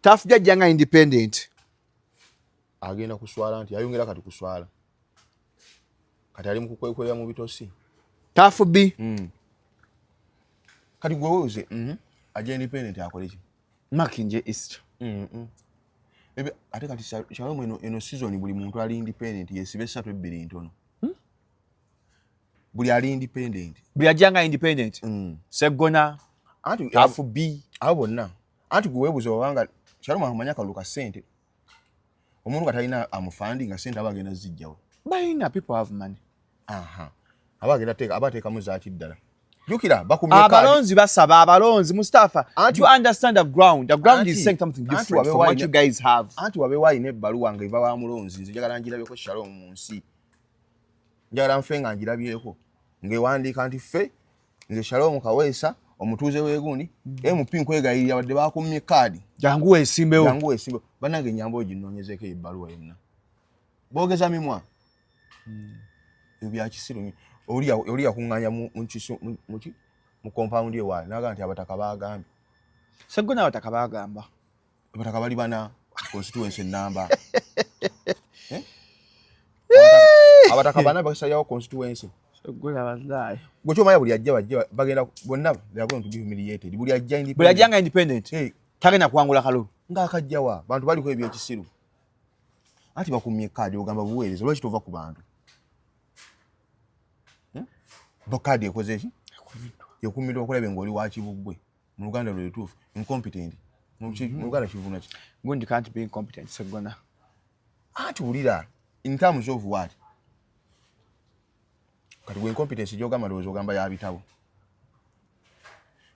Tuff B ajja nga independent. Agenda kuswala nti ayongera kati kuswala, kati ali mukukwekwera mu bitosi. Tuff B. Kati gwe weewuze, Ajja independent akole ki? Makindye East. Ate kati Shalom, eno season buli muntu ali independent yesiba esatu ebbiri ntono. Buli ali independent. Buli ajja nga independent. Seggona. Anti Tuff B. Abo bonna, anti gwe weebuze obanga Shalom amanya akalulu ka ssente, omuntu nga talina amufandi nga ssente aba agenda zijjawo. Balina, people have money. Aha, aba agenda teeka, aba ateekamu zaaki ddala? Jjukira bakumye kaadi. Abalonzi basaba abalonzi, Mustafa. Anti you understand the ground? The ground is saying something anti different from wabeewo what alina you guys have. Anti wabeewo alina ebbaluwa nga eva wa mulonzi. Nze njagala ngirabeko, Shalom, mu nsi. Njagala nfe nga ngirabyeko ng'ewandiika nti ffe, nze Shalom Kaweesa, omutuuze w'egundi, MP, nkwegayirira, wadde bakummye kaadi, jangu weesimbewo. Jangu weesimbe. Bannange, enyamba oyo ginoonyezeeko ebbaluwa yonna. Boogeza mimwa, ebyo bya kisiru nnyo. Oli yakuŋŋaanya mu compound ewaali naga nti abataka baagambye. Seggona, abataka baagamba. Abataka bali bana, constituency enamba. Eh? Abataka bana basalirawo constituency. Seggona bazaayo. Gwe kyomanya buli ajja bajja bagenda bonna, they are going to be humiliated. Buli ajja Buli ajja nga independent Hey, tagenda kuwangula kalulu. Ng'akajjawa bantu baliko ebyekisiru, anti bakumye kaadi, ogamba buweereza, lwaki tova ku bantu? Hmm? Bo kaadi ekoze ki? Ekumiddwa okulabe ng'oli wa Kibuggwe. Mu Luganda lwe lutuufu incompetent. Mu Luganda kivuna ki? Gundi can't be incompetent, Seggona. Anti wulira, in terms of what? Kati gwe incompetence gyogamba, ndowooza ogamba ya bitabo.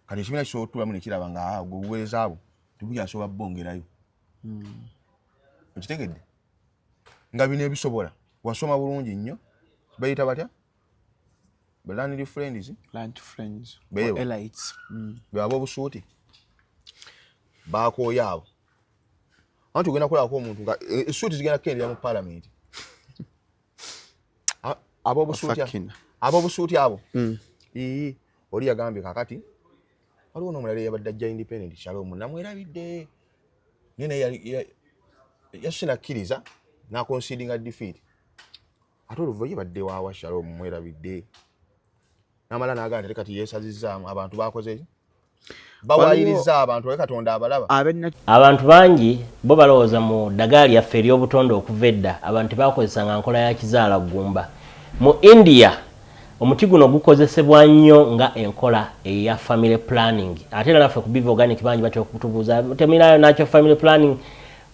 Kati ekibiina kisobola okutuulamu nekiraba nga ah, gwe obuweereza abo tebukyasobola bongerayo. Okitegedde nga bino ebisobola wasoma bulungi nnyo, bayita batya? Learned friends. Learned friends. Beebo. Or elites. Bwaba obusuuti bakooya abo, anti ogenda kulabako omuntu nga esuuti zigenda kukendera mu palamenti. Ab'obusuuti Ofakina. Ab'obusuuti abo. Ii, oli yagambye kakati waliwo n'omulala eyabadde ajja independent, Shalom, namwerabidde, naye naye yasinakkiriza naconcedinga defeat. Ate oluva ye badde waawa, Shalom, mwerabidde, namala n'agamba nti ate kati yeesazizaamu abantu bakoze ki? Bawayiriza abantu, naye Katonda abalaba. Abantu bangi bo balowooza mu ddagala lyaffe ery'obutonde. Okuva edda abantu tebakozesanga nkola ya kizaala ggumba. Mu India omuti guno gukozesebwa nnyo nga enkola eya family planning. Ate era naffe ku Biva Organic bangi batera okutubuuza, temirayo nakyo family planning?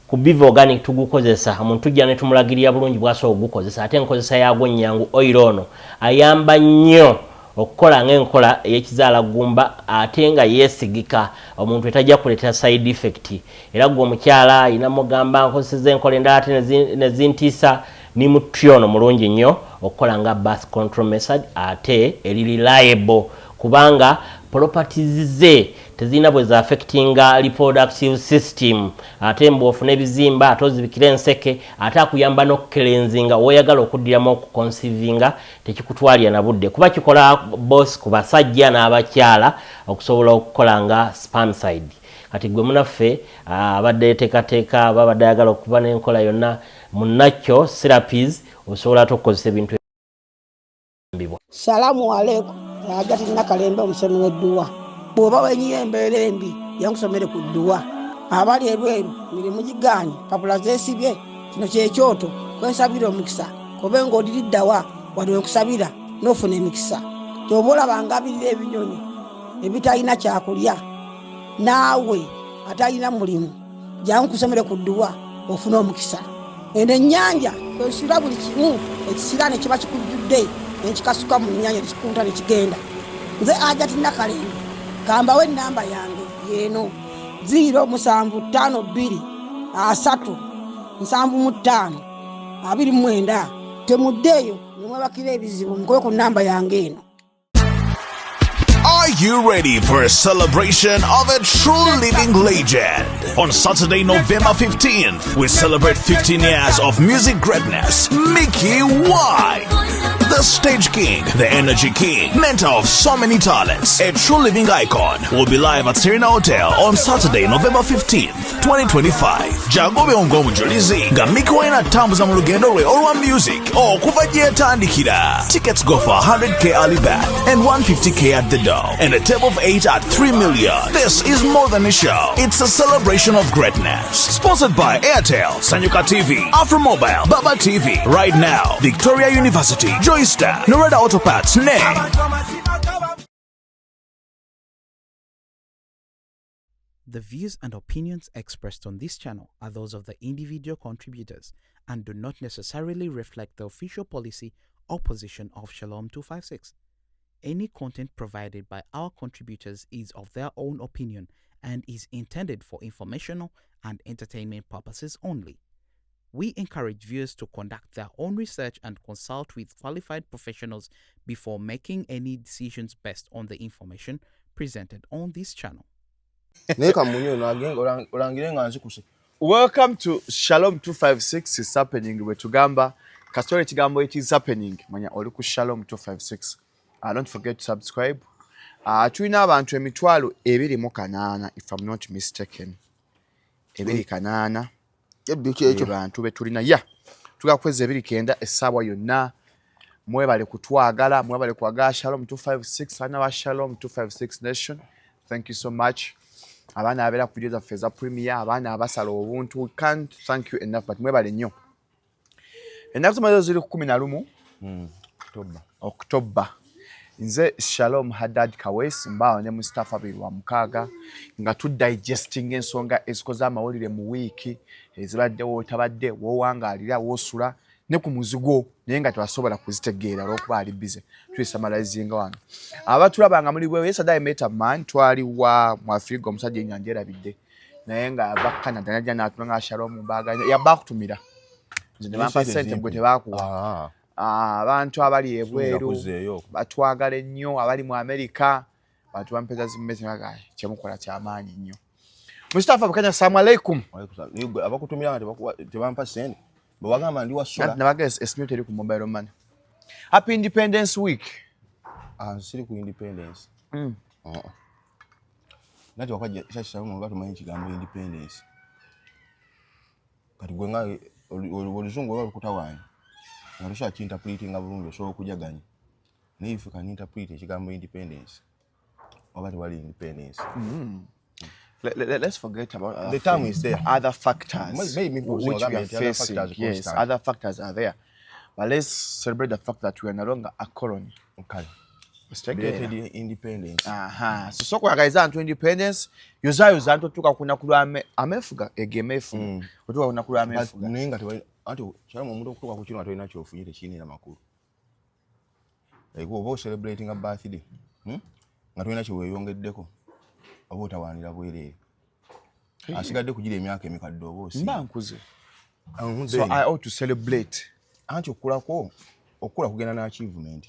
Ku Biva Organic tugukozesa, omuntu tujja ne tumulagirira bulungi bwasobola okugukozesa, ate enkozesa yaagwo nnyangu. Oil ono ayamba nnyo okukola ng'enkola ey'ekizaala ggumba, ate nga yeesigika, omuntu etajja kuleetera side effect. Era gwe omukyala ayina mugamba nkozeseza enkola endala ate nezintiisa, nimutty ono mulungi nnyo okukola nga birth control method, ate eri reliable kubanga properties ze tezirina bwe zaaffectinga reproductive system. Ate mbw'ofuna ebizimba, ate ozibikira enseke, ate akuyamba n'okucleansinga weeyagala okuddiramu okuconceivinga, tekikutwalira na budde kuba kikola both ku basajja n'abakyala okusobola okukola nga spermicide. Kati gwe munaffe abadde yeteekateeka aba abadde ayagala okuba n'enkola yonna munakyo therapies, osobola ate okukozesa ebintu ebibwa. Salaamu aleikum. Ajati Nakalembe, omusomi w'edduwa. Bw'oba wenyiye embeera embi, yankusomere ku dduwa. Abali ebweru, mirimu gigaanye, papula zeesibye, kino kyekyoto kwensabira omukisa. Kobe ng'odiriddawa wali wenkusabira n'ofuna emikisa. Kyoba olaba ngabirira ebinyonyi ebitalina kyakulya, naawe atalina mulimu, jangu kusomere ku dduwa ofune omukisa. Eno ennyanja kwesula buli kimu ekisiraani ekiba kikujjudde, nenkikasuka mu nnyanja nekikunta nekigenda. Nze Ajati Nakalembe, kambawo enamba yange yeeno: 0752 30 75 29. Temuddeeyo nemwebakira ebizibu, mukube ku namba yange eno. Are you ready for a celebration of a true living legend? On Saturday, November 15th, we celebrate 15 years of music greatness, Mickey White. The The stage king, the energy king, mentor of so many talents, a true living icon, will be live at Serena Hotel on Saturday, November 15th, 2025. Jangu obe ng'omujulizi nga Mikie Wine atambuza mu lugendo lwe olwa music okuva gye yatandikira. Tickets go for 100K early bird and 150K at the door, and a table of 8 at 3 million. This is more than a show. It's a celebration of greatness. Sponsored by Airtel, Sanyuka TV, Afro Mobile, Baba TV, Right Now, Victoria University, Joystar, Norada Auto Parts, NE. The views and opinions expressed on this channel are those of the individual contributors and do not necessarily reflect the official policy or position of Shalom 256. Any content provided by our contributors is of their own opinion and is intended for informational and entertainment purposes only. We encourage viewers to conduct their own research and consult with qualified professionals before making any decisions based on the information presented on this channel. Naye kamunye ono agenda olangire nga nzikuse. Welcome to Shalom 256 is happening. Bwe tugamba kasitole ekigambo it is happening, manya oli ku Shalom 256. Don't forget to subscribe. Tulina abantu 2,008, if I'm not mistaken, 28. Ebyo kyekyo. Bantu be tulina ya tugenda kukweza 29 essaawa yonna. Mwebale kutwagala, mwebale kwagala Shalom 256. Abaana ba Shalom 256 Nation, thank you so much. Abaana abeera ku video zaffe eza premier, abaana abasala obuntu, we can't thank you enough, but mwebale nnyo. Ennaku z'omwezi ziri ku 11 October. Nze Shalom Haddad Kawesi, mbaawo ne Mustapha Birwa Mukaaga nga tudigesting ensonga ezikoze amawulire mu wiiki ezibadde, wootabadde, woowangaalira, woosula ne ku muzigo, naye nga tebasobola kuzitegeera olwokuba ali busy. Tuyisamalizinga wano abatulaba nga muli bwewe. Yesterday I met a man, twali wa mu Afrika, omusajja ennyanja erabidde, naye nga ava Canada, najja n'atula nga Shalom mbaga yabba akutumira nze ne bampa ssente, gwe tebakuwa. Abantu abali ebweru batwagala ennyo, abali mu America bantu bampeza zimmezi, baga kyemukola kyamaanyi nnyo. Mustapha Bukenya, assalamu alaikum. Abakutumira nga tebampa ssente, bwewagamba ndi wasola. Nabaga esimu teri ku mobile money. Happy Independence Week. Ah, siri ku independence. Nati wakajja kyakisalamu nga tumanyi ekigambo independence. Kati gwe nga oluzungu olwa lukutawaanya nga tosobola kinterpretinga bulungi, osobola okujaganya, naye if you can interpret ekigambo independence, oba tewali independence. Let's forget about other The term things, is there. Other factors Maybe which we are other facing. factors Yes, constant. other factors are there. But let's celebrate the fact that we are no longer a colony. Kale. Okitegeera? Belated independence. Aha. So kwagaliza ntu independence, yozayoza ntu otuuka ku lunaku lwa ameefuga, ego emeefuga. Otuuka ku lunaku lwa ameefuga. Naye nga tewali, anti kyalamu omuntu okutuuka ku kino nga tolina kyofunye tekirina makulu. Like oba ocelebrating a birthday, Nga tolina kyeweeyongeddeko, oba otawaanira bwereere. Asigadde kugira emyaka emikadde oba osi. Mba nkuze. So I ought to celebrate. Anti okukulako, okukula kugenda na achievement.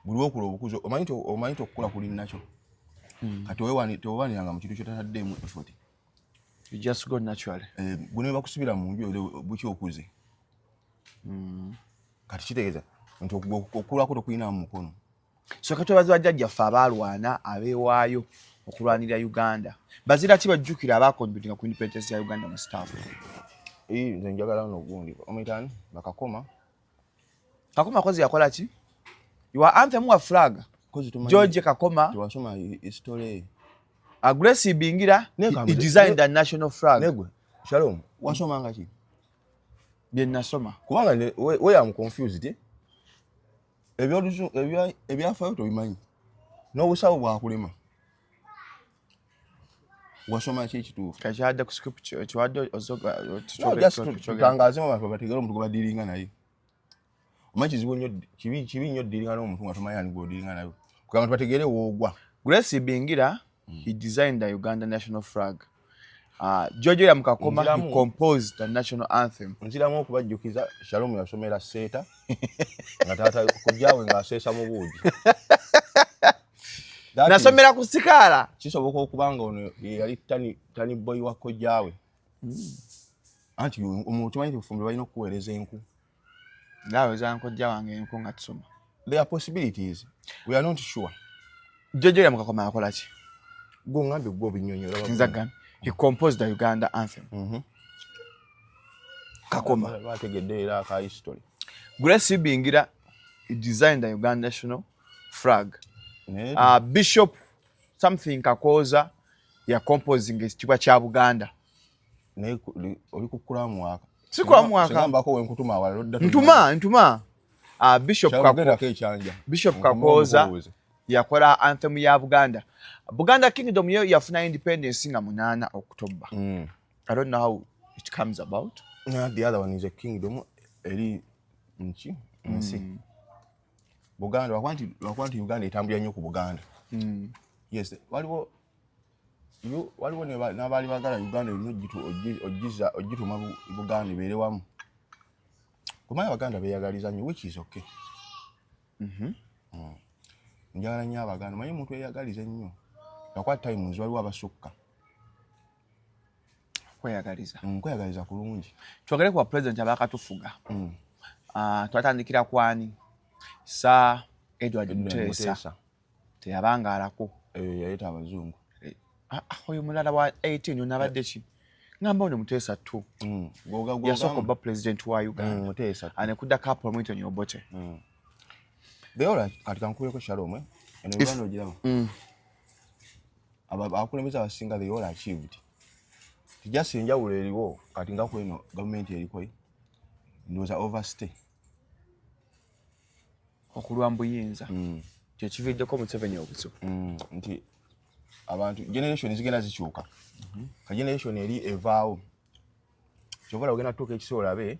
Buli lwokula obukuzi, omanyi nti okukula kuli nakyo. Kati teweewaniranga mu kintu kyotataddeemu effort. You just go naturally. Gwe ne bakusibira mu nju era bukya okuze. Kati kitegeeza nti okukulako tokulina mu mukono. So kati twebaza bajjajjaffe abaalwana, abeewaayo okulwanirira Uganda. Bazira ki bajjukira abacontributinga ku independence ya Uganda mu staff? Nze njagala nno gundi. Omuyita ani? Bakakoma. Kakoma kozi yakola ki? Your anthem wa flag. Kozi tumanyi. George Kakoma. Tewasoma history. Grace Ibingira, he designed the national flag. Negwe, Shalom, wasoma nga ki? Bye nasoma. Kubanga we am confused. Eh? Ebyafaayo tobimanyi. N'obusawo bwakulema. Wasoma ki ekituufu? Kakyadde ku script kiwadde ozoga. No, just tutangaze abantu bategeere omuntu gwe badiringa naye. Omanyi kizibu nnyo, kibi nnyo ddiringa n'omuntu nga tomanyi ani gw'odiringa naye. Kugamba bategeere woogwa. Grace Ibingira, he designed the Uganda national flag. George William Kakoma, he composed the national anthem. Nziramu okubajjukiza Shalom yasomera Seeta nga taata kojjaawe ng'aseesa mu buugi. Nasomera ku sikaala. Kisoboka okuba nga ono ye yali tani boy wa kojjaawe. Anti omuntu omanyi nti obufumbiro balina okukuweereza enku. Ngaaweza nkojja wange enko nga tusoma. There are possibilities, we are not sure. Jjojjo ya Mukakoma yakola ki? Gwe ngambye, gwe obinyonyola. Nza gambye he composed the Uganda anthem. Kakoma. Bategedde era aka history. Grace Ibingira designed the Uganda national flag. Naye Bishop something Kakoza ya composing ekitibwa kya Buganda. Naye oli kukula mwaka. Si kula mwaka. Singa mbako wenkutuma awalala odda. Ntuma Bishop Kakoza ekyanja. Bishop Kakoza yakola anthem ya Buganda. Buganda Kingdom yo yafuna independence nga 8 October. I don't know how it comes about. Yeah, the other one is a kingdom eri nki nsi. Buganda lwakuba nti Uganda etambulira nnyo ku Buganda. Yes, waliwo waliwo n'abaali bagala Uganda erina ogituma Buganda ebeere wamu. Kumanyi Abaganda beeyagaliza nnyo, which is okay. Njagala nnyo Abaganda. Manyi omuntu eyagaliza ennyo, lwakuba times waliwo abasukka. Kweyagaliza. Kweyagaliza kulungi. Twogere ku president abakatufuga. Twatandikira kwani? Sir Edward Edward Mutesa. Mutesa. Teyabangaalako. Yaleeta abazungu. Ah, oyo mulala wa 18 onabadde ki? Ngamba ono Mutesa 2. Yasooka obba president wa Uganda. Mutesa. Anekuddako Apollo Milton Obote. Beola kati kankubireko Shalom, eh? Eno Uganda ogiraba. Abakulembeze abasinga, they all achieved. Tijasi enjawulo eriwo kati nga kweno gavumenti eriko, eh? Ndowooza overstay. Okulwa mu buyinza. Kyekiviiriddeko Museveni obuzibu. Nti abantu generation zigenda zikyuka. Ka generation eri evaawo. Kyova olaba ogenda tutuuka ekiseera olabe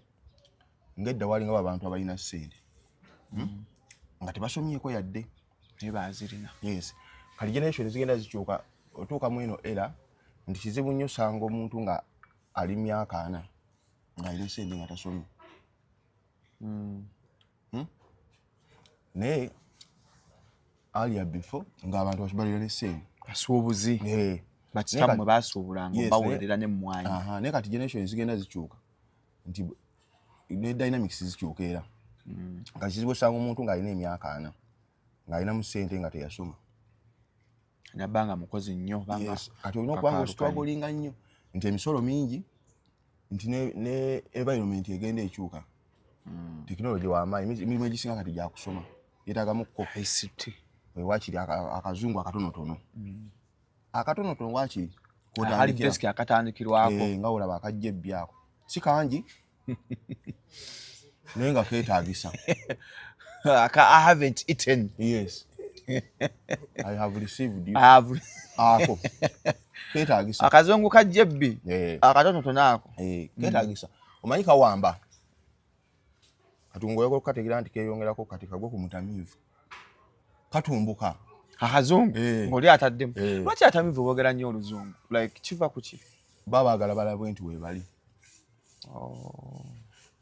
ng'edda walingawo abantu abalina ssente. Nga tebasomyeko yadde. Naye baazirina. Yes. Kati generation zigenda zikyuka, otuuka mu eno era nti kizibu nnyo osanga omuntu nga ali myaka 40 ng'alina ssente nga tasomye. Naye earlier before ng'abantu balina ne ssente. Basuubuzi. Bakitammwe basuubulanga, baweerera n'emmwanyi. Aha, naye kati generation zigenda zikyuka nti ne dynamics zikyuka era. Nga kizibu osanga omuntu ng'alina emyaka 40 ng'alinamu ssente nga teyasoma. Nabba nga mukozi nnyo banga. Yes. Kati olina okuba nga ostrugglinga nnyo nti emisolo mingi, nti ne environment egenda ekyuka. Tekinologi w'amaanyi, emirimu egisinga kati gyakusoma yeetaagamu ko ICT. Wakiri akazungu akatonotono. Akatonotono wakiri Akali desk akatandikirwako. Nga olaba akajja ebbyako si kangi naye nga keetaagisa. Aka "I haven't eaten." Yes. "I have received you." I have Ako keetaagisa. Akazungu ka jebbi. Akatonotono ako. Keetaagisa. Omanyi kawamba. Kati ng'oyagala okukategeera nti keeyongerako kati kagwe ku mutamiivu. Katumbuka. Akazungu Eh. ng'oli ataddemu. Eh. Lwaki atamiivu boogera nnyo oluzungu? Like kiva ku ki? Baba baagala balabwe nti weebali.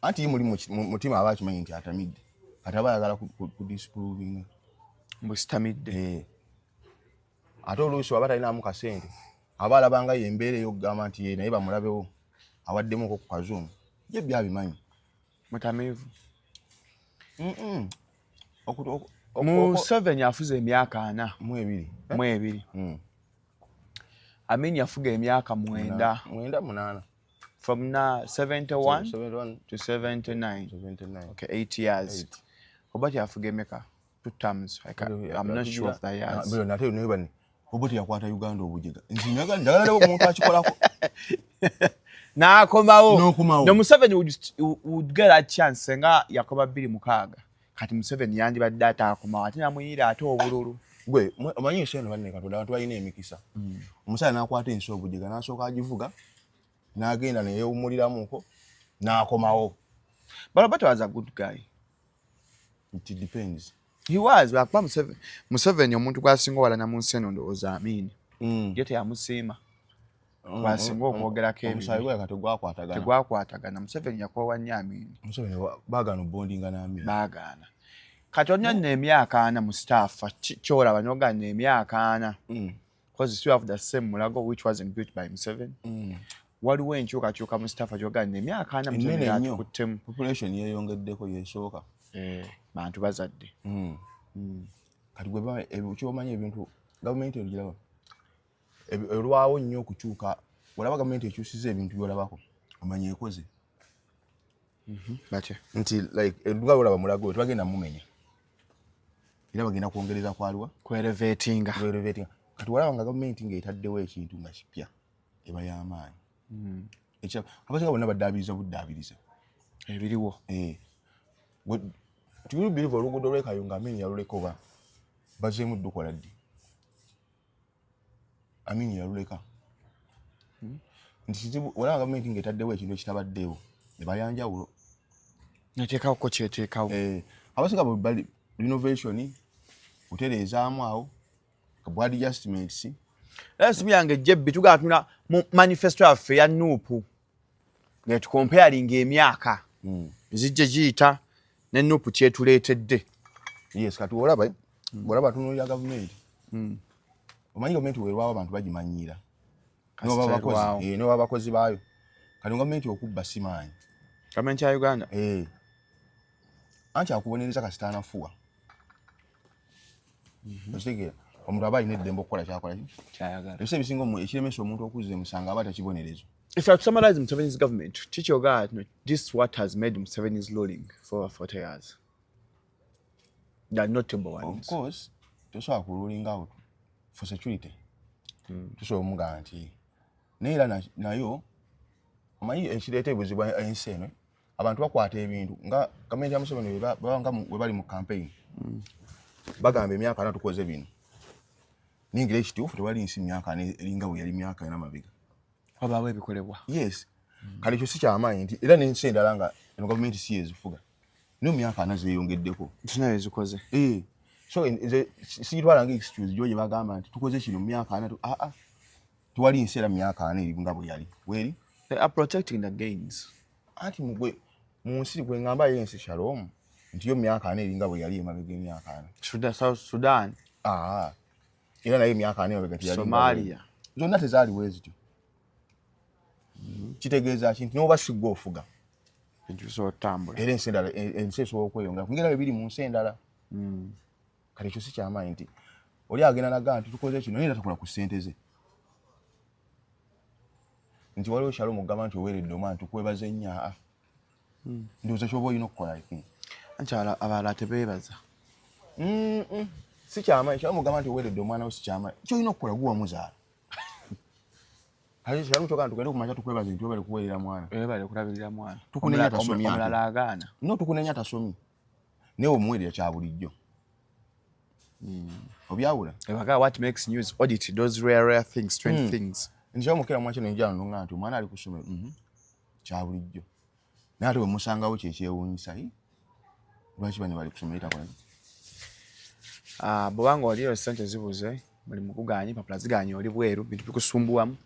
Anti ye muli mu mutima aba akimanyi nti atamidde. Kati aba ayagala ku disprovinga. Mbu sitamidde. Eh. Ate oluusi waba talinaamu kasente aba alabanga ye embeera ey'okugamba nti ye naye bamulabewo awaddemuko ku kazungu ye byabimanyi. Mutamiivu. Oku Museveni afuze emyaka 42. Mu ebiri. Mu ebiri. Amin yafuga emyaka 9. 9, 8. From na 71 71 to 79. 79. Okay, 8 years. Eight. Obote yafuga emeka? Two terms. I'm not sure of the years. Bino nate naye bane Obote yakwata Uganda obujega. Nze njagala lebo omuntu akikolako. N'akomawo. N'okomawo. No, Museveni would get a chance nga yakoma 2006. Kati Museveni yandibadde ataakomawo ate namuyira ate obululu. Gwe omanyi ensi eno banne Katonda abantu balina emikisa. Omusajja n'akwata ensi obujega n'asooka agivuga n'agenda neyewummuliramuko n'akomawo. But Obote was a good guy. It depends. He was, lwakuba Museveni omuntu gw'asinga owalana mu nsi eno ndowooza Amin. Ye teyamusiima. Gw'asinga okwogerako ebibi. Omusaayi gwe kati gwakwatagana. Tegwakwatagana. Museveni yakoowa nnyo Amin. Museveni baagaana obondinga n'Amin. Baagaana. Kati olina nno emyaka 40 mu staff kyolaba n'ogaana emyaka 40. Because you still have the same Mulago which wasn't built by Museveni. Waliwo enkyukakyuka, Mustafa, gyogamba emyaka 40 Ennene Museveni nnyo. atukuttemu. Population yeeyongeddeko, yesooka. Eh, bantu bazadde. Kati gwe kyomanyi, ebintu gavumenti erugiraba erwawo nnyo okukyuka. Olaba gavumenti ekyusiza ebintu byolabako, omanya ekoze. Batya? Nti like edduka olaba mulago tebagenda mumenya, era bagenda kwongereza kwaliwa. Kwerenovatinga. Kwerenovatinga. Kati walaba nga gavumenti ng'etaddewo ekintu nga kipya, eba y'amaanyi. Abasinga bonna baddaabiriza buddaabiriza ebiriwo. Eh. Do you believe oluguudo lw'e Kayunga Amini yaluleka? Oba bazeemu ddukola ddi? Amini yaluleka. Nti kizibu olaba gavumenti ng'etaddewo ekintu ekitabaddeewo, eba yanjawulo. Neteekawo ko kyeteekawo. Eh, abasinga bwe bali renovation, kutereezaamu awo bwa adjustments. Era esimu yange jebbi tugala tuna mu manifesto yaffe eya NUP nga tucomparinga emyaka zijje giyita ne NUP kyetuleetedde. Yes, kati olaba olaba tunuulira gavumenti, omanyi gavumenti werwawo abantu bagimanyiira. Kasita erwawo. Noba abakozi baayo. Kati gavumenti okubba si maanyi. Gavumenti ya Uganda. Eh. Anti akubonereza kasita anafuwa. Okitegeera, omuntu aba alina eddembe okukola kyakola ki? Kyayagala. Ebisa ebisinga ekiremesa omuntu okuzza emusango aba takibonerezo. If I summarize Museveni's government, Chichoga, no, this what has made Museveni's ruling for over 40 years. The notable Of ones. course tosobola ku ruling out for security. Tusobola omugamba nti naye era nayo omanyi ekireeta ebuzibu ensi eno, abantu bakwata ebintu nga gavumenti ya Museveni baba nga we bali mu campaign bagamba emyaka 40 tukoze bino, ningira ekituufu tewali nsi myaka 40 eringa bwe yali myaka 40 mabega. Wabaawo ebikolebwa. Yes, kale ekyo si kyamaanyi nti era n'ensi endala nga eno gavumenti si yezifuga, naye mu myaka 40 zeeyongeddeko. Kinayo ezikoze. Eh, so nze sigitwala nga excuse gyo gye bagamba nti tukoze kino mu myaka 40. Aa, tewali nsi era mu myaka 40 eri nga bwe yali weeri. They are protecting the gains. Anti mugwe mu nsi gwe ngamba yo ensi, Shalom, nti yo myaka 40 eringa bwe yali emabega emyaka 40. Sudan, South Sudan, Aa, era naye emyaka 40 emabega teyali nga Somalia. Zonna tezaaliwo ezityo. Kitegeeza ki? Nti noba sigwe ofuga, Bintu bisobola okutambula. Era ensi endala ensi esobola okweyongera kungera bwe biri mu nsi endala. Kati ekyo si kyamaanyi nti oli agenda nagaa nti tukoze kino, naye era takola ku ssente ze. Nti waliwo Shalom okugamba nti oweeredde omwana, tukwebaze nnyo. Aa, ndowooza kyoba olina okukola, I think. Anti abalala tebeebaza. Si kyamaanyi Shalom okugamba nti oweeredde omwana wo, si kyamaanyi. Kyolina okukola guwa muzaala. Kati Shalom kyogamba tugende kumakya tukwebaze nti webale kuweerera mwana. Webale kulabirira mwana. Tukunenya tasomye ate. Omulala agaana. No, tukunenya tasomye, naye omuweerera kya bulijjo obyawula. Ebaga what makes news, audit those rare rare things, strange things. Nti omukera mwakyo nenjala nonga nti omwana ali ku ssomero, kya bulijjo, naye ate bwe musangawo kyekyewuunyisa, lwaki bano bali ku ssomero takola? Ah, bw'obanga oliyo sente zibuze, mulimu guganye, empapula ziganye, oli bweru, bintu bikusumbuwamu,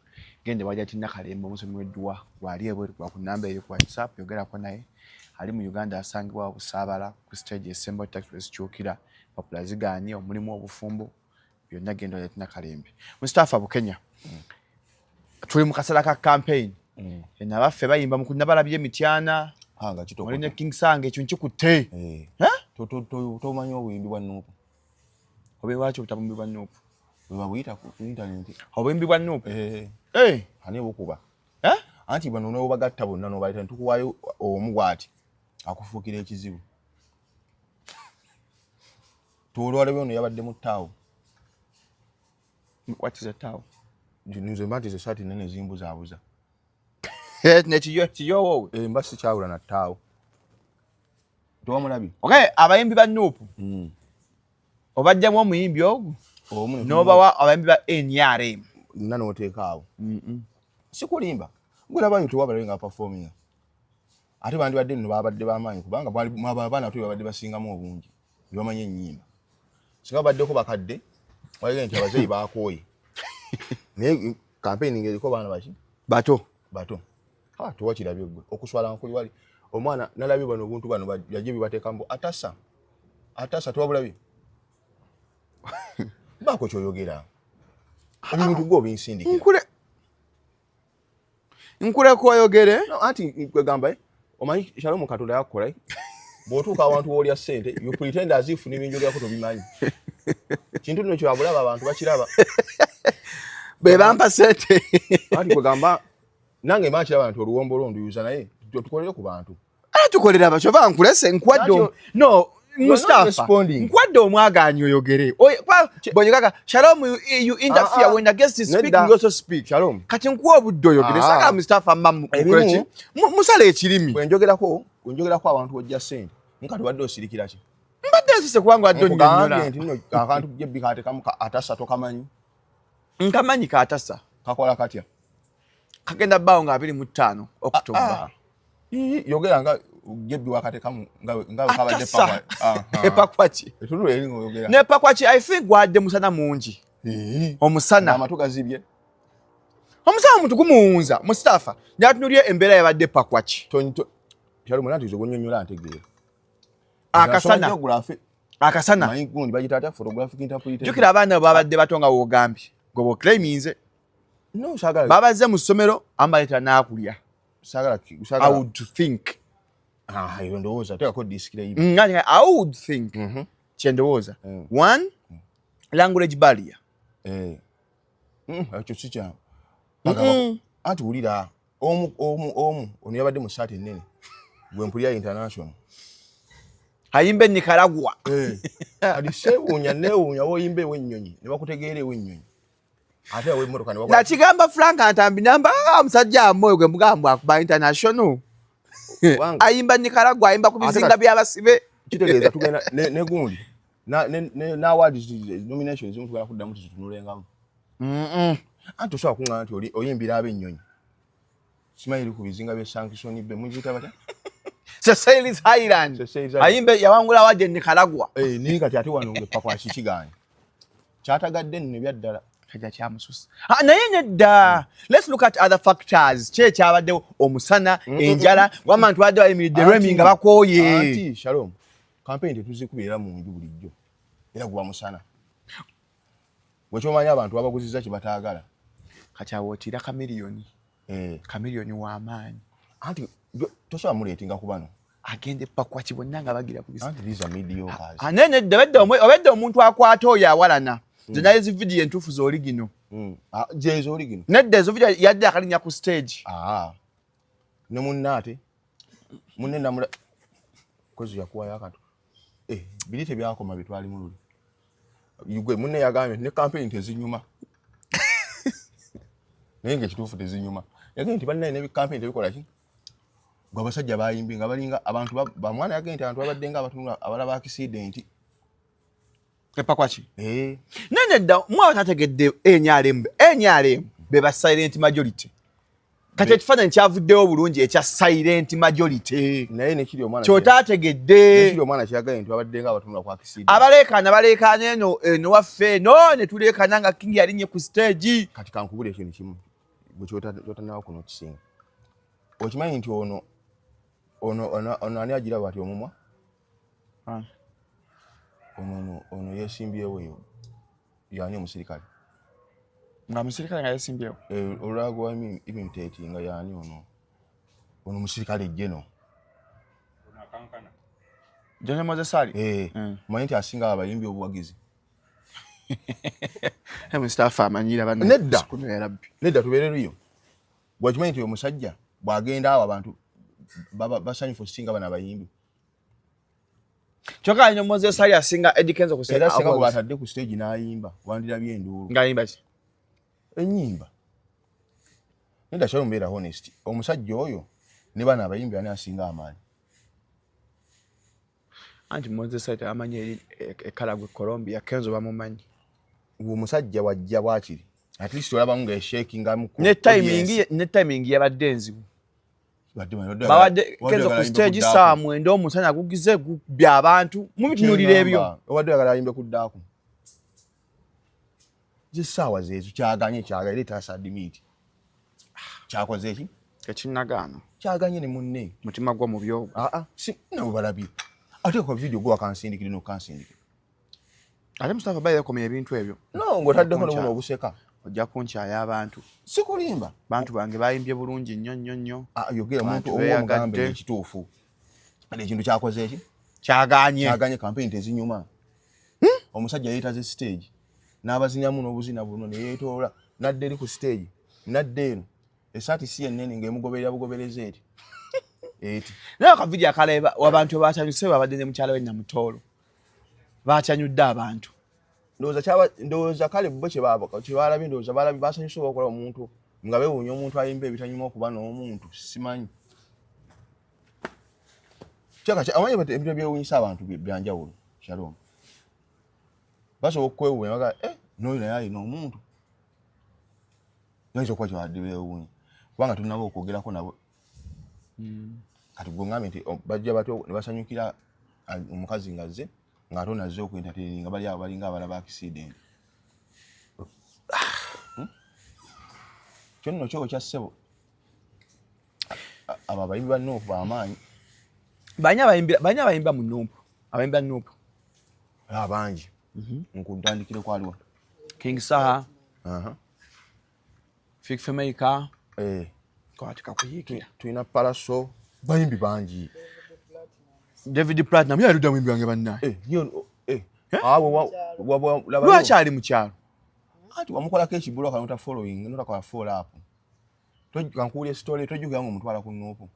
genda wajja ti Nakalembe omusomi w'edduwa gwali ebweru gwa ku namba eyo ku WhatsApp, yogerako naye. Ali mu Uganda asangibwa Busaabala ku stage esemba taxi wezikyukira. Empapula ziganye, omulimu, obufumbo, byonna, genda wajja ti Nakalembe. Mustafa Bukenya, tuli mu kaseera ka campaign. Nabaffe bayimba mu nabalabye emityana Ah, nga kitokota. oli ne King Sang, ekyo nkikutte. Eh. Eh? Tomanyi obuyimbi bwa NUP? Oba lwaki obutabumbi bwa NUP? Bwe babuyita ku internet. Obuyimbi bwa NUP? Eh. Eh. Ani bukuba? Eh? Anti bano n'obagatta bonna n'obaleeta ne tukuwaayo omu bw'ati akufuukira ekizibu. Tuolwalabye ono yabadde mu ttaawo. What is a towel? Nze mba nti ze saati nene zimbuzaabuza. Nekiyo kiyowowe. Eh, mba sikyawula na ttaawo. Tewamulabye? Okay, abayimbi ba NUP obajjamu omuyimbi ogwo Omu ne n'obawa abayimbi ba NRM. Nna n'oteeka awo. Sikulimba. Gwe labayo tewabalayo nga performinga. Ate bandibadde nno babadde b'amaanyi kubanga abaana bato babadde basingamu obungi. Ne bamanyi ennyimba. Singa babaddeko bakadde, waliwo nti abazeeyi baakooye. Naye campaign ng'eriko baana baki? Bato. Bato. Ah, tewakirabye ggwe. Okuswala nkuli wali. Omwana nalabye bano obuntu bano bajje bibateeka mbu atasa. Atasa tewabulabye. Baako ky'oyogera. Ebintu gwe obinsindikira. Nkule. Nkuleka oyogere. No, anti kwegamba omanyi Shalom Katonda yakukola bw'otuuka awantu w'olya ssente, you pretend as if n'ebinjogerako tobimanyi. Kintu nno kyabulaba, abantu bakiraba. Be bampa ssente. Anti kwegamba nange mba nkiraba nti oluwombo lwo nduyuza, naye tukolere ku bantu. Tukolera abakyo bankulese nkwadde. No, Mustafa, nkwadde omwagaanyi oyogere. Bwonyegaka Shalom, you interfere when the guest is speaking, you also speak. Shalom. Kati nkuwa obudde oyogere. Saka Mustafa mma mukoleki musala ekirimi. Bwenjogerako abantu ojja ssente, nkati wadde osirikira ki? Mbadde nsise kubanga wadde onnyonnyola nti nno akantu jebbi kaatekamu atasa tokamanyi. Nkamanyi kaatasa. Kakola katya? Kagenda bbaawo nga 25 October. Yogera nga jebbi wakatekamu nga kabadde. Epakwaki nepakwaki. I think gwadde musana mungi, omusana. Amatu gazibye. Omusana omuntu gumuwunza. Mustafa, njatunulye embeera yabadde pakwaki. Akasana, akasana. Jjukira abaana babadde bato nga wogambye gwe bwoclaiminze babazze mu ssomero, amaleetera n'akulya. I would think. Ndowooza teekako disclaimer. I would think kyendowooza one, language barrier. Ekyo si kyangu. Anti wulira omu omu omu ono yabadde mu saati ennene gwe mpulira international. Ayimba e Nicaragua. Kati seewuunya, neewuunya woyimba ew'ennyonyi ne bakutegeera ew'ennyonyi, ate aw'emmotoka ne Nakigamba Frank Ntambi namba omusajja amoyo gwe mugamba akuba international, ayimba Nicaragua, ayimba ku bizinga by'abasibe. Kitegeeza tugenda ne gundi n'awards nominations zimu tugenda kuddamu tuzitunulengamu. Anti tosobola kuŋŋamba nti oyimbira ab'ennyonyi, simanyi eri ku bizinga by'e Sankisoni be mugiyita batya? Seychelles Island. Ayimbe yawangula award e Nicaragua. Eh, naye kati ate wano ng'eppa kikigaanye kyatagadde nno ebyaddala. Kajja kyamususa. Ah, naye nedda, let's look at other factors. Ki ekyabaddewo? Omusana, enjala, wama nti badde bayimiridde lwemi nga bakooye. Anti Shalom, campaign tetuzikubira mu nju bulijjo, era guba musana. Bwekyomanyi abantu babaguzizza kye bataagala. Kati awo otiira Chameleone. Chameleone w'amaanyi. Anti tosobola muleetinga ku bano. Agenda epakwaki bonna nga bagira. Anti these are mediocres. Ah, naye nedda, obedde omuntu akwata oyo awalana. Nze naye zi vidiyo entuufu z'oli gino. Ah, jezo oli gino. Nedda, ezo vidiyo yadde akalinnya ku stage. Ah. Ne munne ate munne namula kozi yakuwayo akantu. Eh, biri tebyakoma bitwali mululi gwe munne yagambye ne campaign tezinyuma, naye nga ekituufu tezinyuma. Yagambye nti bannaye ne campaign tebikola ki, gwe abasajja bayimbi nga balinga abantu bamwana. Yagambye nti abantu babadde nga abatunula abalaba accident. Epakwaki. Eh. Naye nedda, mwe abatategedde NRM, NRM be ba silent majority. Kati ekifaananyi kyavuddewo bulungi ekya silent majority. Naye nekiri omwana Kyotaategedde. Nekiri omwana kyeyagambye nti babadde nga abatunula ku accident. Abaleekaana baleekaana eno eno waffe eno ne tuleekaana nga King yalinye ku stage. Kati kankubula ekintu kimu gwe kyotanaba kuno kisinga. Okimanyi nti ono ani agiraba ati omumwa ono yesimbyewo eyo yani omusirikale? Nga musirikale nga yesimbyewo? Eh, olwagwa iminteti nga yani ono musirikale jeno. John Moses Ali. Eh, omanyi nti asinga abayimbi obuwagizi? Mustafa amanyira bano. Nedda. Kuno ya Rabbi. Nedda, tubeere riyo. Bwakimanyi nti omusajja bw'agenda awo abantu baba basanyufu okusinga bano abayimbi? Kyokka alina Moses Ali asinga Eddie Kenzo ku Era singa gwe batadde ku stage n'ayimba, wandirabye enduulu. Ng'ayimba ki? Ennyimba. Nedda kyalo, mbeera honest, omusajja oyo ne bano abayimbi ani asinga amaanyi? Anti Moses Ali amanyi eri ekalagwe Colombia, Kenzo bamumanyi. Omusajja wajja bwakiri at least olabamu nga eshakingamu. Ne timing yabadde enzibu. Babadde Kenzo ku stage saa 9, omusana gugize gubbya abantu mubitunuulira ebyo. Obadde oyagala ayimbe kuddaako zisaawa zeezo. Kyaganye kyaganye, era etaasa admit kyakoze eki. Tekinnagaana. Kyaganye ne munne. Mutima gwo mubi ogwo. Aa, si nabo balabye ate kwa video gwe wakansindikire nokansindikire. Ate Mustafa bayi yakomya ebintu ebyo. No, ng'otaddeko nobuno obuseka. Ojja kunkyaya abantu. Sikulimba. Bantu bange bayimbye bulungi nnyo nnyo nnyo. Ah, yogera omuntu omugambe ekituufu. Ekintu kyakoze eki? Kyaganye. Kyaganye campaign tezinyuma. Omusajja yeetaze stage n'abazinyamu n'obuzina buno ne yeetoola n'adda eri ku stage n'adda eno esaati si ennene ng'emugoberera bugoberezi eti eti. Naye akavidiyo akaleba abantu bakyanyuse babadde ne mukyala we Namutoolo bakyanyudde abantu. Ndowooza kale bo kye balabye ndowooza balabye basanyuse oba okulaba omuntu nga beewuunya omuntu ayimba ebitanyuma okuba n'omuntu simanyi. Omanyi ebintu ebyewuunyisa abantu byanjawulo Shalom. Basobola okukwewuunya baga n'oyo naye alina omuntu. Bayinza okuba kyebadde beewuunya kubanga tulinaba okwogerako nabo. Kati gwe ngambye nti bajja batyo ne basanyukira omukazi ng'azze ng'ate ono azze okwentertaininga bali awo balinga abalaba accident. Kyo nno kyowo kya ssebo. Abo abayimbi ba Nuupu b'amaanyi. Bani abayimba mu Nuupu? Abayimba Nuupu? Abangi. Nkutandikire ku aliwa? King Saha. Fik Fameica. Kwati kakuyiikira. Tulina Pallaso, bayimbi bangi. David Platinum yali ludda muyimbi wange bannaye. Lwaki ali mu kyalo? Anti wamukolako ekibulwa kano ta following, notakola follow up. Kankuwulira story tojjukira ng'omutwala ku Nuupu.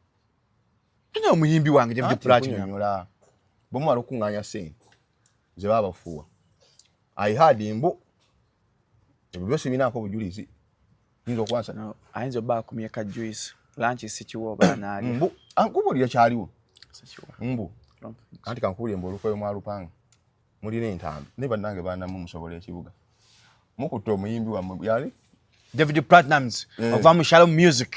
Tuna omuyimbi wange David Platinum. Nnyonnyola. Bwe mumala okukuŋŋaanya ssente ze baba bafuuwa. I heard mbu ebyo byose binaako obujulizi. Yinza okuba ayinza obba akumye ka juice. Lunch sikiwa oba anaalya. Mbu ankubuulira kyaliwo. Mbu anti kankubuulire mbu olukweyo mwa lupanga mulina entambi naye bannange baanamu musobola ekibuga. Mukutte omuyimbi wammwe yali David Platnumz okuva mu Shalom Music.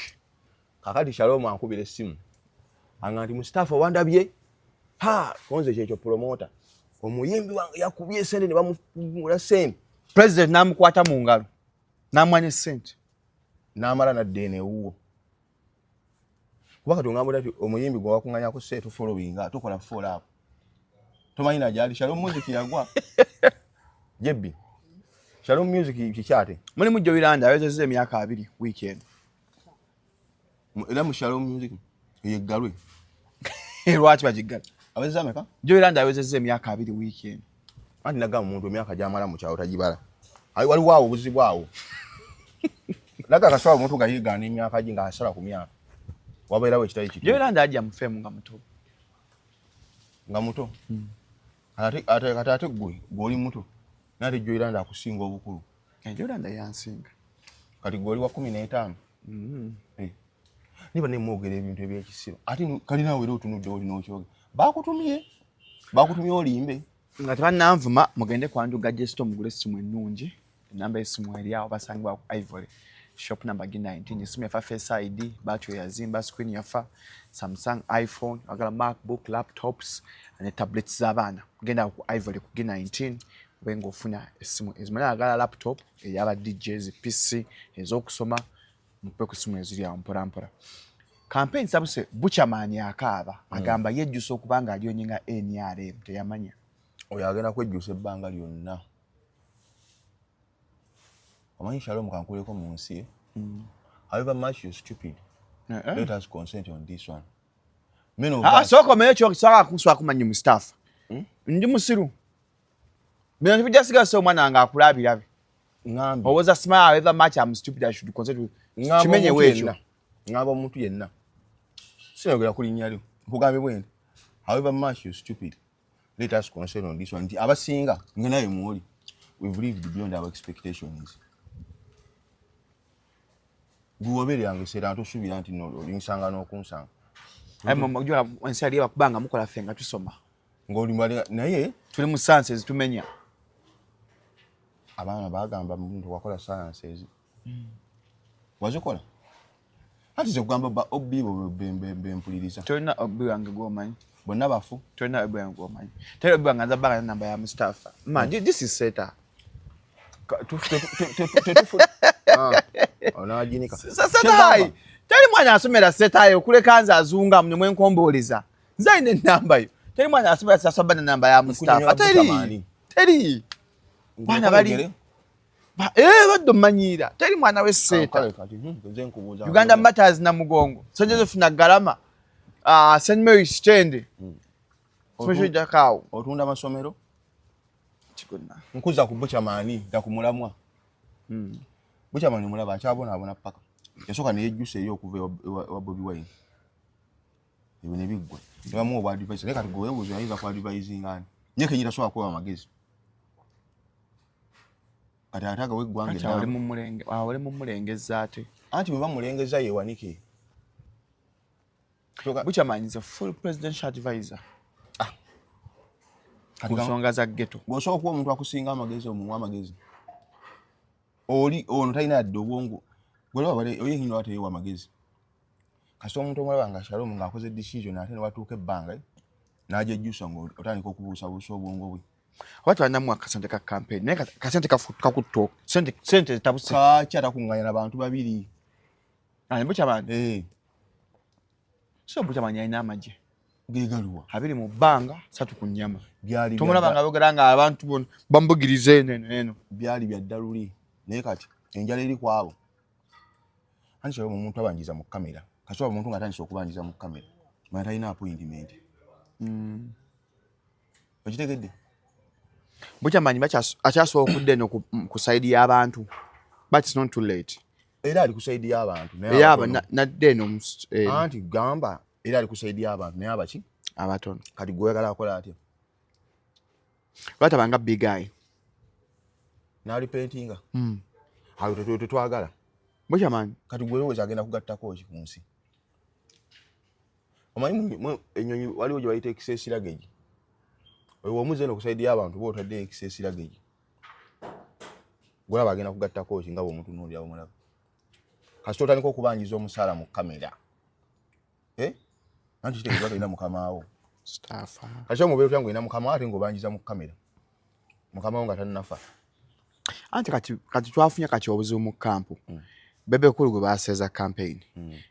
Kakati Shalom ankubira essimu anga nti Mustafa wandabye ha konze kyekyo promoter omuyimbi wange yakubye sente ne bamufumula sente president n'amukwata mu ngalo n'amwanya sente n'amala nadda eno ewuwo kuba kati ongamba nti omuyimbi gwe wakuŋŋanyako sente following tokola follow up tomanyi na gyali Shalom Music yagwa jebbi Shalom Music kikyate mulimu Joyland awezezza emyaka 2 wiiki eno era mu Shalom Music eyeggalwe lwaki bagiggala awezezza ameka Joyland awezezza emyaka 2 wiiki eno anti nagamba omuntu emyaka gyamala mu kyalo tagibala waliwo awo obuzibu awo naga akasawo omuntu nga yeegaana emyaka gye ng'asala ku myaka wabeerawo ekitali kituufu Joyland ajja mu fame nga muto nga muto kati ate gwe gw'oli muto naye ate Joyland akusinga obukulu Joyland yansinga kati gw'oli wa 15 niba nemwogera ebintu ebyekisiru ate kalinawe era otunudde oli n'okyogera bakutumye olimbe nga tebannanvuma mugende kwanduga Jesto mugule essimu ennungi enamba y'essimu eri awo basangibwa ku Ivory shop number G19 essimu yafa Face ID battery yazimba screen yafa Samsung iPhone agala MacBook laptops ne tablets z'abaana genda ku Ivory ku G19 obe ng'ofuna essimu ezimala agala laptop ey'aba DJs PC ez'okusoma mukube ku ssimu eziri awo mpola mpola. Campaign sabuse Buchaman akaaba agamba yejjusa okuba nga aliyonye nga NRM teyamanya. Oyo agenda kwejjusa ebbanga lyonna. Omanyi Shalom kankuleko mu nsi. However much you're stupid, let us consent on this one. Many of us. Sooka omenye kyokusaba kuswa kumanya Mustafa. Ndi musiru. Bino tebijja sigala omwana wange akula abirabe. Ngambe. Owoza smile however much I'm stupid I should consent with. Kimenye weekyo. Ngamba omuntu yenna. Sinayogera ku linnya lyo. Nkugambye bwe nti. However much you're stupid, let us consent on this one. Nti abasinga nga naye mwoli. We've lived beyond our expectations. Gwe wabeereranga eseera ntosuubira nti no olinsanga n'okunsanga. Ensi yali ebakubanga mukola ffe nga tusoma. Ng'oli naye tuli mu sciences tumenya. Abaana bagamba muntu wakola sciences. Wazikola? Anti nze kugamba ba OB bo bempuliriza. Tolina OB wange gw'omanyi. Bonna bafu. Tolina OB wange gw'omanyi. Teri OB wange nza bbanga namba ya Mustafa. Man, this is Seta. Onaaginika. Seta teri mwana asomera Seta okuleka nze azunga ne mwenkombooleza. Nze alina ennamba yo. Teri mwana asomera Seta asaba namba ya Mustafa. Teri. Teri. Bwana bali. Eh, badde omanyiira teri mwana w'esseeta. Hmm, Uganda Matters Namugongo, St Joseph Nagalama, ah, St Mary's Kitende, otunda amasomero nkuza ku Buchaman dda ku mulamwa. Buchaman mulaba akyabonaabona paka yasooka neyejjusa eri okuva ewa Bobi Wine, ebyo ne biggwa ne bamuwa obwa advice. Naye kati gwe weebuuza ayinza ku advisinga ani? Ye kenyini tasobola kuwa amagezi. Kati ate agawa eggwanga oli mumulengeza ate. Anti bwe bamulengeza yewanike. Buchaman is a full presidential advisor ah. ku nsonga za ghetto. Bw'osobola okuwa omuntu akusinga amagezi, omuwa amagezi. Oli ono talina yadde obwongo. Oyenyini wateyewa amagezi. Kasita omuntu omulaba nga Shalom ng'akoze decision ate newatuuka ebbanga n'agyejjusa, ng'otandika okubuusabuusa obwongo bwe. Oba tebanamuwa akasente ka campaign, naye kasente kakutta sente zitabuse. Kaki atakuŋŋanya na bantu babiri? Buchaman. Eh. So Buchaman alina amagye. Gegaluwa? 20 mu bbanga, 3 ku nnyama. Byali Tomulaba nga ayogera nga abantu bono bamubugiriza eno eno eno. Byali bya ddaluli, naye kati enjala eri ku abo. Anti kyaba omuntu abanjiza mu kamera, kasobola omuntu ng'atandise okubanjiza mu kamera, manya talina appointment. Okitegedde? Buchaman akyasobola okudda eno ku side y'abantu, but it's not too late. Era ali ku side y'abantu. Era nadda eno. Eh. Anti gamba era ali ku side y'abantu, naye abaki? Abatono. Kati gwe oyagala akola atya? Lwatabanga big eye. N'arepentinga. Awo tetwagala. Buchaman. Kati gwe olowooza agenda kugattako ki ku nsi? Omanyi ennyonyi waliwo gye bayita excess luggage. Oyo omuze eno ku side y'abantu ba otadde excess luggage, gwolaba agenda kugattako ki nga bw'omutunuulira omulaba? Kasita otandika okubanjiza omusaala mu kamera, eh? Anti kitegeeza tolina mukamaawo. Kati omubeera otya ngaolina mukama ate ng'obanjiza mu kamera, mukama wo nga tannafa? Anti kati twafunye kati obuzibu mu camp. Bebe Cool gwe baseeza campaign,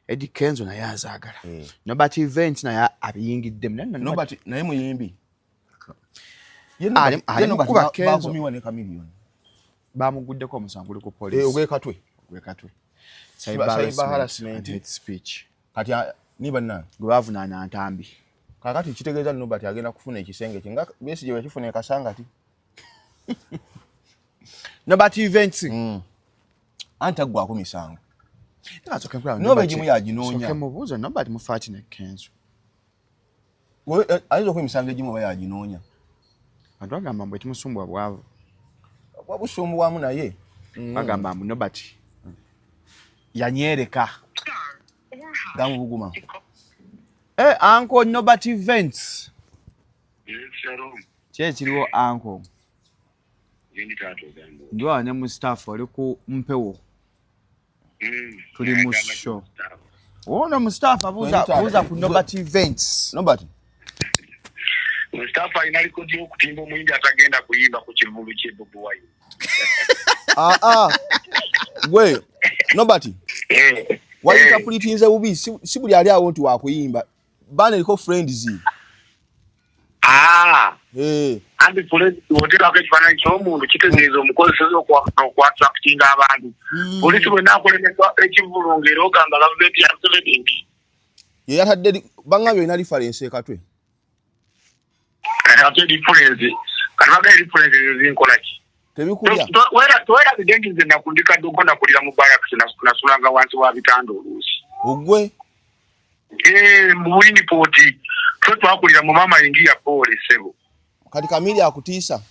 Eddie Kenzo naye azaagala, Nobert Event naye abiyingiddemu. Nobert naye muyimbi. Ali mukuba Kenzo. Bakumiwa ne Chameleone. Bamuguddeko omusango guli ku police. Ogwekatwe. Ogwekatwe. Cyber harassment. Hate speech. Kati ni bannange. Gwe bavunaana Ntambi. Kakati kitegeeza Nobert agenda kufuna ekisenge kye nga Besigye yakifuna ekasangati. Nobert Events. Anti aggwako misango. Noba egimu yaginoonya. Mubuuze Nobert mufaaki ne Kenzo. Ayinza okuba emisango egimu oba yaginoonya. Abantu bagamba mbu ekimusumbwa bwavu. Wabusumbuwamu naye. Bagamba mbu Nobert yanyereka. Gamubuguma. Eh, Uncle Nobert Events. Ki ekiriwo, Uncle? Ndi awo ne Mustafa oli ku mpewo. Tuli mu show. Ono Mustafa, buuza buuza ku Nobert Events. Nobert. Mustafa alina likodi y'okutimba omuyimbi atagenda kuyimba ku kivulu kye Bobi Wine. Ah ah. Gwe Nobert. Eh, Wayinterpretinze bubi, si buli ali awo nti wakuyimba. Bana eriko friends. Ah. Eh. Anti poliisi oteekako ekifaananyi ky'omuntu kitegeeza omukozeseza okuattractinga abantu. Poliisi bwenna akulemeswa ekivulu ng'era ogamba gavumenti ya Museveni nti Ye yatadde bangambye olina reference ekatwe. Ate reference, kati bagala reference ezo zinkola ki? Tebikulya. Towerabidde nti nze nakundika ddogo, nakulira mu barracks, nasulanga wansi wa bitanda oluusi. Ogwe. Eh, mu Winport ffe twakulira mu mama ingia pole ssebo. Kati Kamili akutiisa.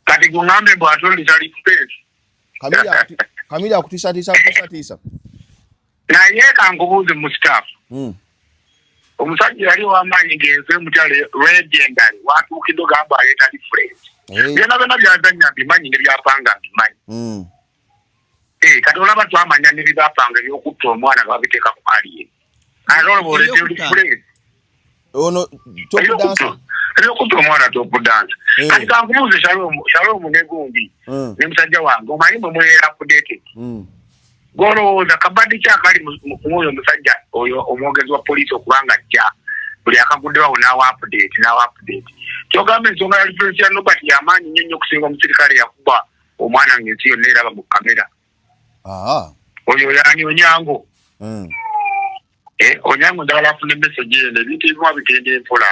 Kati kuŋŋambe mbu ate olita reference. Kamili akutiisa tiisa tiisa tiisa. Naye kankubuuze mu staff. Omusajja yali ow'amaanyi ng'ensi emutyalo legendary watuukidde ogamba aleeta reference. Byonna byonna byazannya mbimanyi ne byapanga mbimanyi. Eh, kati olaba twamanya ne bibapanga ebyokutta omwana nga babiteeka ku alien, ate olaba oleeta reference. Ono top dancer. Ebyokutta omwana, top dancer. Kati kankubuuze, Shalom ne gundi ne musajja wange, omanyi mwe mubeera updated. Golowooza kabaddi ki akali mu oyo omusajja oyo omwogezi wa poliisi okubanga ajja buli akaguddewo n'awa update n'awa update? Kyogamba ensonga ya reference ya Nobert yamaanyi nnyo nnyo okusinga omusirikale yakuba. Omwana ng'ensi yonna eraba mu kamera. Oyo yani Onyango. Eh, Onyango njagala afune message eno. Ebintu ebimu abigenda empola.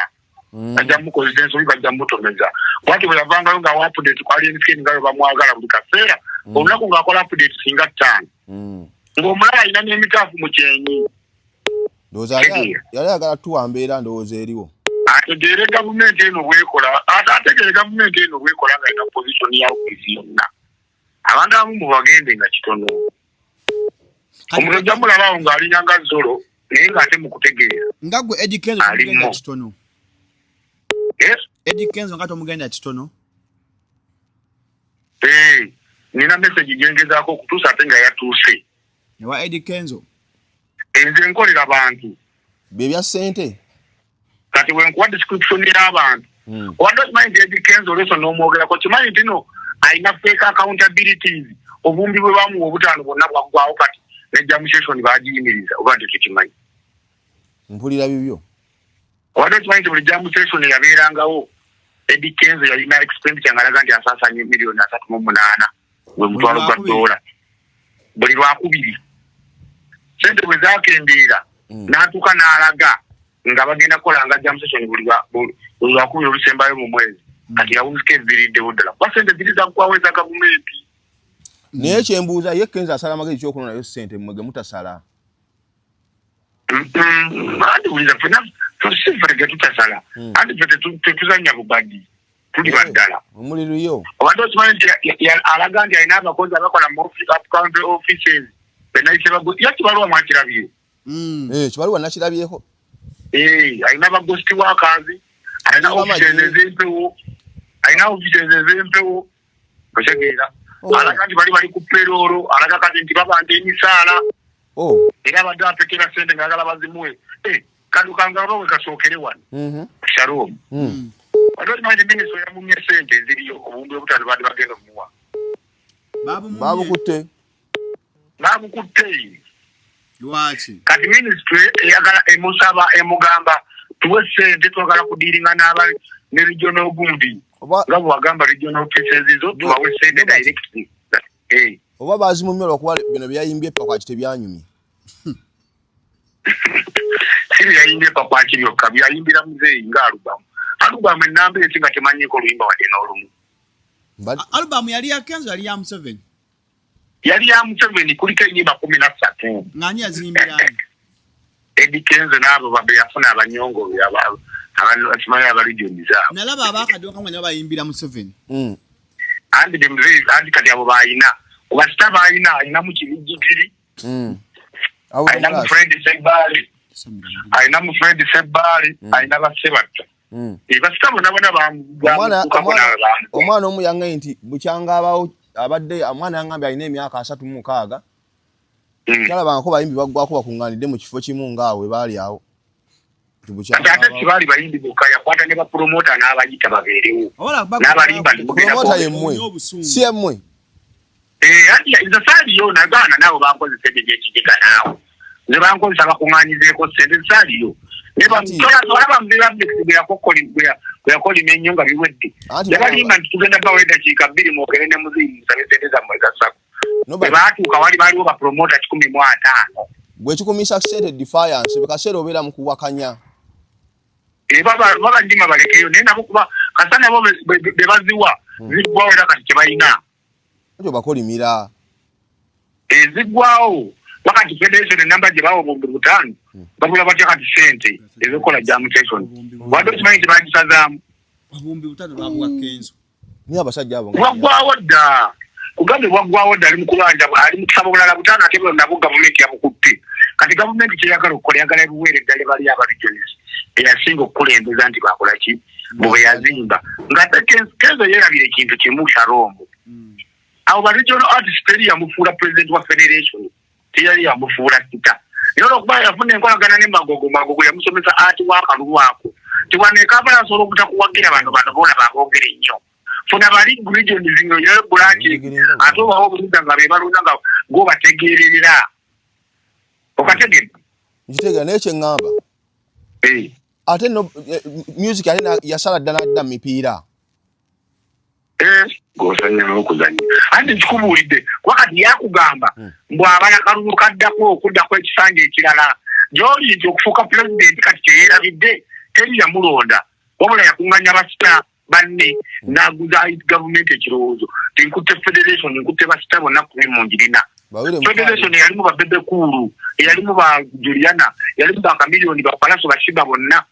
Bajja mukozesa ensobi, bajja mutomeza. Bwati bwe yavangayo nga wa update ku Alien Skin nga bwe bamwagala buli kaseera. Olunaku ng'akola update singa 5. Ng'omulaba alina n'emitaafu mu kyenyi. Ndowooza yali ayagala tuwa mbeera, ndowooza eriwo. Ategeere gavumenti eno bwekola, ate ategeere gavumenti eno bwekola nga ina position ya ofisi yonna. Abantu abamu mubagende nga kitono. Omuntu ojja mulabaawo ng'alinga nga Zolo, naye ng'ate mu kutegeera. Nga gwe Eddy Kenzo Alimu. tomugenda kitono. Eh? Eddy Kenzo nga tomugenda kitono. Eh, nina message gyengezaako okutuusa ate nga yatuuse. Ewa Eddy Kenzo. Nze nkolera bantu. Bye bya ssente. Kati bwe nkuwa description y'abantu. Obadde okimanyi nti Eddy Kenzo olweso n'omwogerako, kimanyi nti no alina fake accountabilities. Obumbi bwe bamuwa obutaano bwonna bwaggwawo kati ne jam session baagiyimiriza, oba nti tukimanyi. Mpulira bibyo. Obadde okimanyi nti buli jam session yabeerangawo Eddy Kenzo yalina expenditure ng'alaga nti asaasaanye miliyoni 38, gwe mutwalo gwa dola, buli lwakubiri. Sente bwe zakendeera, n'atuuka n'alaga nga bagenda kukola nga jam session buli lwakubiri olusembayo mu mwezi. Kati yawuzika eviiriddewo ddala kuba sente ziri zaggwawo eza gavumenti. Naye kyembuuza, ye Kenzo asala amagezi kyokunonayo ssente mmwe ge mutasala? Anti buliza fena si ffe ge tutasala. Anti ffe tetuzannya bubadi, tuli baddala. Omuliriyo. Obadde okimanyi nti alaga nti alina abakozi abakola mu country offices benayise ya kibaluwa mwakirabye? Eh, kibaluwa nakirabyeko. Eh, alina ba ghost workers, alina offices ez'empewo, alina offices ez'empewo, otegeera? Alaga nti bali ku payroll, alaga kati nti babanja emisaala. Era abadde apekera sente nga ayagala bazimuwe. Eh, kano kangaba we kasookere wano. Shalom, wadde okimanyi nti minisitule yamumye sente eziriyo 50,000 badde bagenda omuwa? Babukutte. Babukutte. Lwaki? Kati minisitule eyagala emusaba, emugamba tuwe sente, twagala kudealinga n'aba ne regional gundi, nga bwewagamba regional offices zo tubawe sente direct. Eh. Oba bazimumye olwokuba bino byayimbye pakwaki tebyanyumye. Si byeyayimbye pakwaki byokka, byayimbira muzeeyi nga alubamu, alubamu enamba esi nga temanyiiko oluyimba wadde n'olumu. Alubamu yali ya Kenzo, yali ya Museveni? Yali ya Museveni, kuliko enyimba 13. Ng'ani yaziyimbirani? Eddy Kenzo n'abo babe yafuna abanyongo simanyi aba regions abo. Nalaba abakadde nga bayimbira Museveni. Anti de muzeeyi, anti kati abo bayina kubasita bayina, ayinamu Kibijjigiri, ayinamu Fred Sebbaale, ayinamu Fred Sebbaale, ayina Basebatta. Basita bonna bonna bamutukako. Omwana omu yaŋŋambye nti bukyanga abawo abadde omwana, yaŋŋambye alina emyaka 36, talabangako bayimbi baggwako bakuŋŋaanidde mu kifo kimu ngaawe baali awo. Kati ate sibaali bayimbi bokka, yakwata ne bapromota n'abayita babeerewo n'abalimba nti mugenda. Promota yemmwe, si yemmwe? Eh, anti nze saaliyo, nagaana naawe bankozesa ebyo gyekijega, naawe nze bankozesa bakuŋŋaanyizeeko sente, saaliyo. Olaba bwe yakolima ennyo nga biwedde, yabalimba nti tugenda bawa eddakiika 2 mwogere ne muzeeyi musabe sente zammwe ezasako. Bwe baatuuka wali baaliwo bapromota 150. Bwekikumisa sente defiance, bwe kaseera obeera mu kuwakanya. Eh, baba ndima balekeyo, naye nabo kuba kasa nabo be baziwa ziggwawo, era kati tebalina. Anti obakolimira. Eziggwawo wakati federation enamba gye bawa 50,000, babula batya kati sente ezokukola jam session? Wadde okimanyi nti bagisazaamu? 50,000 babuwa Kenzo? Niye abasajja abo. Bwaggwawo dda, kugambye bwaggwawo dda. Ali mukubanja, ali mukusaba bulala butaano, ate nabwo gavumenti yabukutte. Kati gavumenti kyeyagala okukola, eyagala ebiweere eddala bali aba regions eyasinga okukulembeza nti bakola ki bwe yazimba, ng'ate Kenzo yeerabira ekintu kimu, Shalom. Abo ba regional artist teri yamufuula president wa federation, teyali yamufuula sita, naye olwokuba yafuna enkolagana ne Magogo, Magogo yamusomesa ati wakalulu ako tiwano ekampala asobola obutakuwagira. Bano boolaba aboogera ennyo, funa bali region zino yo branch, ate obawo obuyinza nga be balonda nga gwobategeererera, okategedde? Nkitegeera, naye kyeŋŋamba, Eh. ate no music ate yasala ddala dda mu mipiira. Eh, gosanya n'okuzannya anti nkikubuulidde kuba kati yakugamba mbu abala kalulu kaddako okuddako ekisanja ekirala gy'oli nti okufuuka pulezidenti kati kyeyerabidde teri yamulonda wabula yakunganya basita banne n'aguza gavumenti ekirowoozo ti nkutte federation nkutte basita bonna kumi mu njirina federation eyalimu ba Bebe Cool eyalimu ba Juliana eyalimu ba Chameleone ba Pallaso ba Sheebah bonna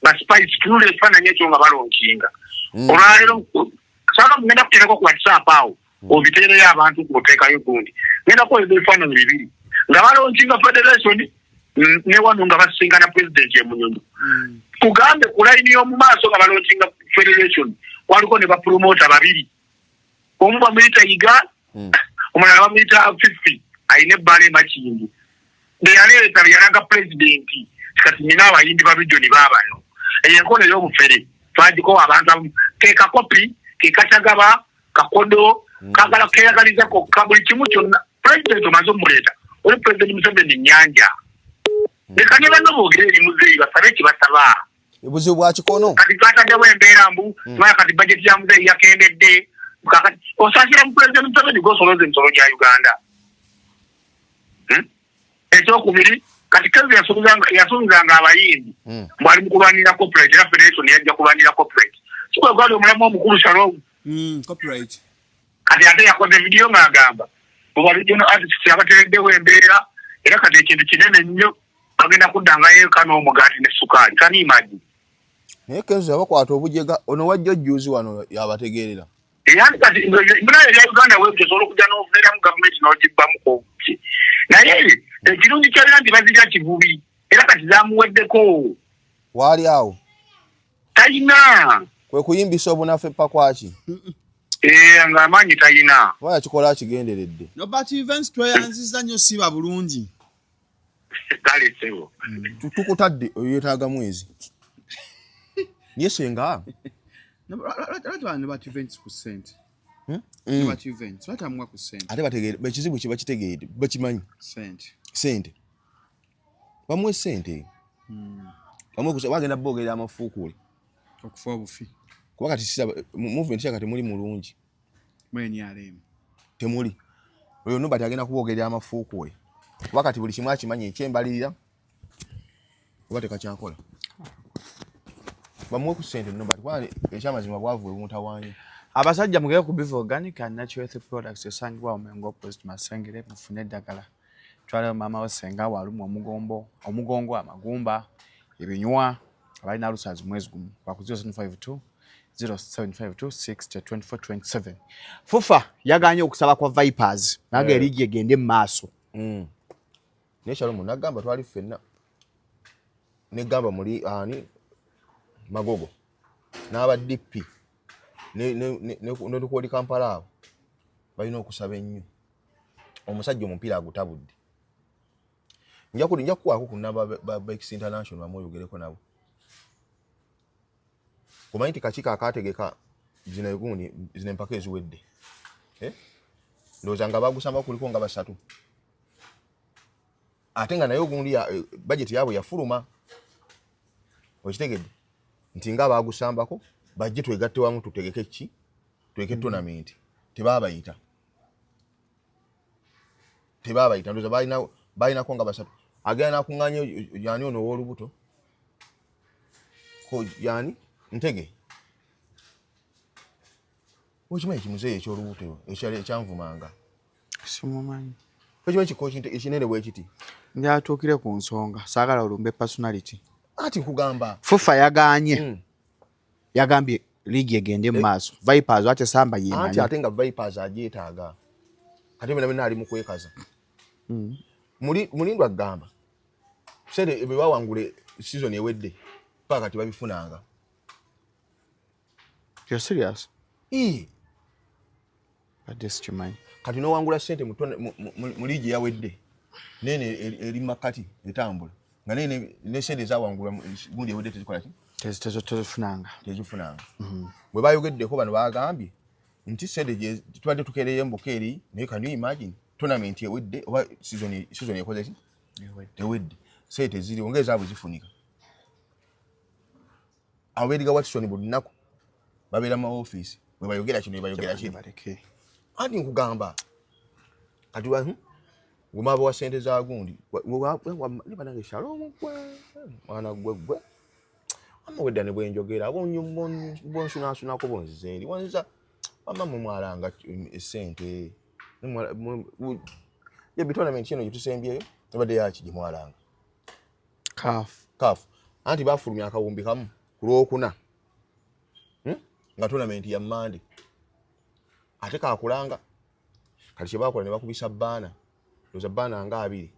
ba Spice tunula ekifaananyi ekyo nga balonkinga olwaleero saba mugenda kuteerako ku WhatsApp awo obiteereyo abantu kuoteekayo gundi ngenda kuweza ebifaananyi bibiri nga balonkinga federation ne wano nga basisinkana pulezidenti emunyonyo kugambe ku layini y'omu maaso nga balonkinga federation kwaliko ne bapromota babiri omu bamuyita Yiga omulala bamuyita Fifi alina ebbaala emakindi beyaleeta beyalaga pulezidenti kati nina abayimbi ba region baabano eyo enkola ey'obufere twagikowa abantu abamu kekakopi kekatagaba kakodo kagala keyagaliza kokka buli kimu kyonna pulezidenti omaze omuleeta oli pulezidenti Museveni nyanja leka ne banno boogere eri muzeeyi basabe kibasaba obuzibu bwa kikono kati twataddewo embeera mbu tumanya kati bajeti ya muzeeyi yakendedde kakati osasira mu pulezidenti Museveni gosoloza emisolo gya Uganda Ekyokubiri kati Kenzo yasuubizanga abayimbi mbu ali mu kulwanirira copyright era federation yajja kulwanirira copyright si gwe gwali omulamu omukulu Shalom copyright kati ate yakoze vidiyo ng'agamba mu ba regional artists abatereddewo embeera era kati ekintu kinene nnyo bagenda kuddangayo eka n'omugaati ne sukaali can you imagine naye Kenzo yabakwata obujega ono wajja ojjuuzi wano yabategeerera era kati munaye ebya Uganda webyo osobola okujja n'obeeramu gavumenti n'ogibbamu ki naye ekirungi kyalina nti bazirya kivubi era kati zamuweddeko waali awo talina kwe kuyimbisa obunafu epakwaki nga amaanyi talina oba yakikola akigenderedde Nobert Events tweyanziza nnyo siba bulungi kale ssebo tukutadde oyo yeetaaga mwezi ye senga lwaki bano Nobert Events ku ssente Nobert Events lwaki amuwa ku ssente ate bategeere ekizibu kye bakitegeedde bakimanyi ssente sente bamuwe sente bamuwe bagenda boogera amafuukuule okufa obufi kuba kati siraba movement kati muli mulungi mu NRM temuli oyo Nobert agenda kuboogerera amafuukuule kuba kati buli kimu akimanyi ekyembalirira oba tekakyakola bamuwe ku ssente Nobert kuba ekyamazima bwavu bwe bumutawaanya abasajja mugende ku Biva Organic and Natural Health Products esangibwa Mengo opposite Masengere mufune eddagala twalayo maama we senga walumwa omugombo omugongo amagumba ebinywa abalina alusazi mwezi gumu baku 0752 0752 60 24 27 FUFA yaganye okusaba kwa Vipers naga erigi egende mu maaso Naye Shalom nagamba twali ffenna negamba muli ani Magogo n'aba DP ne Kampala abo balina okusaba ennyo omusajja omupiira agutabudde nja kukwako ku namba ba Bikes International bamweyogereko nabo kumanyi nti kakiiko akategeka zino egundi zino empaka eziwedde ndowooza nga bagusamba kuliko nga basatu ate nga naye ogundi budget yaabwe yafuluma okitegedde nti nga bagusambako bajje twegatte wamu tutegeke ki tweke tournament tebabayita ndowooza balinako nga basatu agenda nakuŋŋaanya yani ono ow'olubuto yani Ntege okimanyi kimuzeeyo ekyolubuto ekyanvumanga simumanyi okimanyi kiko ekinene bwe kiti njatuukire ku nsonga saagala olumbe personality ati nkugamba FUFA yaganye yagambye liigi egende mu maaso Vipers ate samba yemanyi anti ate nga Vipers agyetaaga kati byonna byonna ali mu kwekaza Mulindwa agamba sente bwe bawangule season ewedde paka kati babifunanga. You're serious? Badde sikimanyi. Kati n'owangula sente mu liigi yawedde nene eri makati etambula nga nene ne sente ezawangula gundi ewedde tezikola ki tezifunanga tezifunanga. Bwe bayogeddeko bano bagambye nti sente tubadde tukeereyo embuka eri naye can you imagine tournament ewedde oba season ekoze ki ewedde sente ziriwo ng'ezaabwe zifunika. Abeeriga Watson buli lunaku babeera mu maofiisi Bwe bayogera kino, bwe bayogera kino. Baleke. Anti nkugamba kati gumaba wa sente za gundi banange. Shalom, gwe mwana gwe, gwe ama wedda ne bwenjogera bonsunasunako bonziza eri wanziza wama mwe mwalanga esente ye tournament kino gyetusembyeyo ebadde yaki gyemwalanga? CAF. CAF. Anti bafulumya akawumbi kamu ku Lwokuna, Nga tournament ya Mande ate kakulanga. Kati kyebakola ne bakubisa banner, ndoza banner nga 20,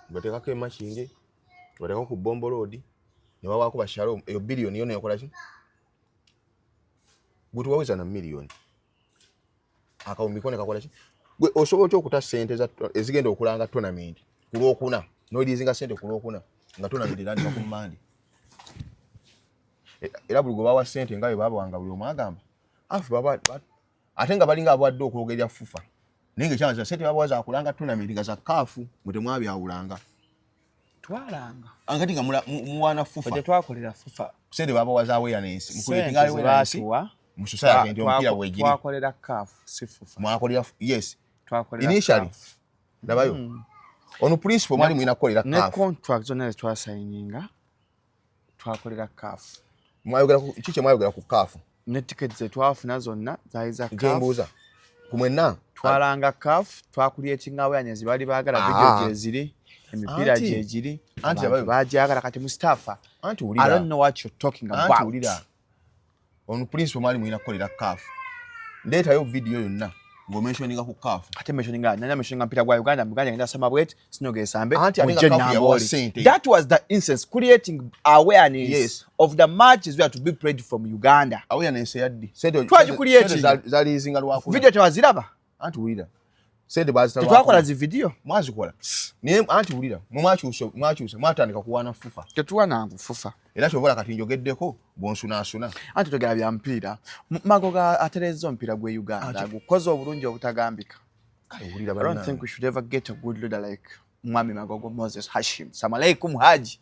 bateekako emakinge, bateekako ku Bombo Road, ne bawaako ba Shalom. Eyo biliyoni yo nekola ki? Gwe tuwaweza na miliyoni akawumbi ko ne kakola ki? Gwe osobola otya okuta sente ezigenda okulanga tournament ku Lwokuna, nolizinga sente ku Lwokuna nga tournament etandika ku Mande? Era buli gwe bawa sente nga bwe babawanga, buli omu agamba afu baba ate nga balinga abawadde okwogerera FUFA, naye nga ekyanza sente babawa zakulanga tournament nga za CAF. Mwe temwabyawulanga. Twalanga. Kati nga muwaana FUFA. Tetwakolera FUFA. Sente babawa za awareness. Sente zebaatuwa mu society nti omupiira bwegiri. Twakolera CAF, si FUFA. Mwakolera, yes. Twakolera Initially. CAF. Labayo ono principle mwali mulina kukolera Ne CAF. contract zonna zetwasayininga twakolera CAF. Mwayogera ku ki? Kyemwayogera ku CAF? Ne ticket zetwafuna zonna zaali za CAF. Gyembuuza ku mwenna. Twalanga CAF, twacreatinga awareness, baali baagala. Ah. Video gyeziri, emipiira gyegiri, Anti abantu bagyagala. Kati Mustafa, Anti I wulira. don't know what you're talking Anti about. wulira, ono principle mwali mulina kukolera CAF. Ndeetayo video yonna ng'omentioninga ku CAF. Ate mentioninga nanya mentioninga mpira gwa Uganda, Uganda ngenda sama bwet sinoga esambe. Anti ate nga mujje CAF yawa Nambole. ssente. That was the instance, creating awareness of the matches were to be played from Uganda. Awareness eyaddi? Sente Twagicreating. sente zalizinga Lwakuna. Video tewaziraba? Anti wulira, sente bazita Tetwakola Lwakuna. zi video? Mwazikola, naye anti wulira, mwe mwakyusa, mwakyusa, mwatandika kuwaana FUFA. Tetuwanangu FUFA. Era kyobola kati njogeddeko bwonsunaasuna. Anti togera bya mpiira. Magoga aterezza omupiira gwe Uganda, gukoze obulungi obutagambika. Kale wulira. I don't Bannange. think we should ever get a good leader like Mwami Magogo Moses Hashim. Salamu alaikum Haji.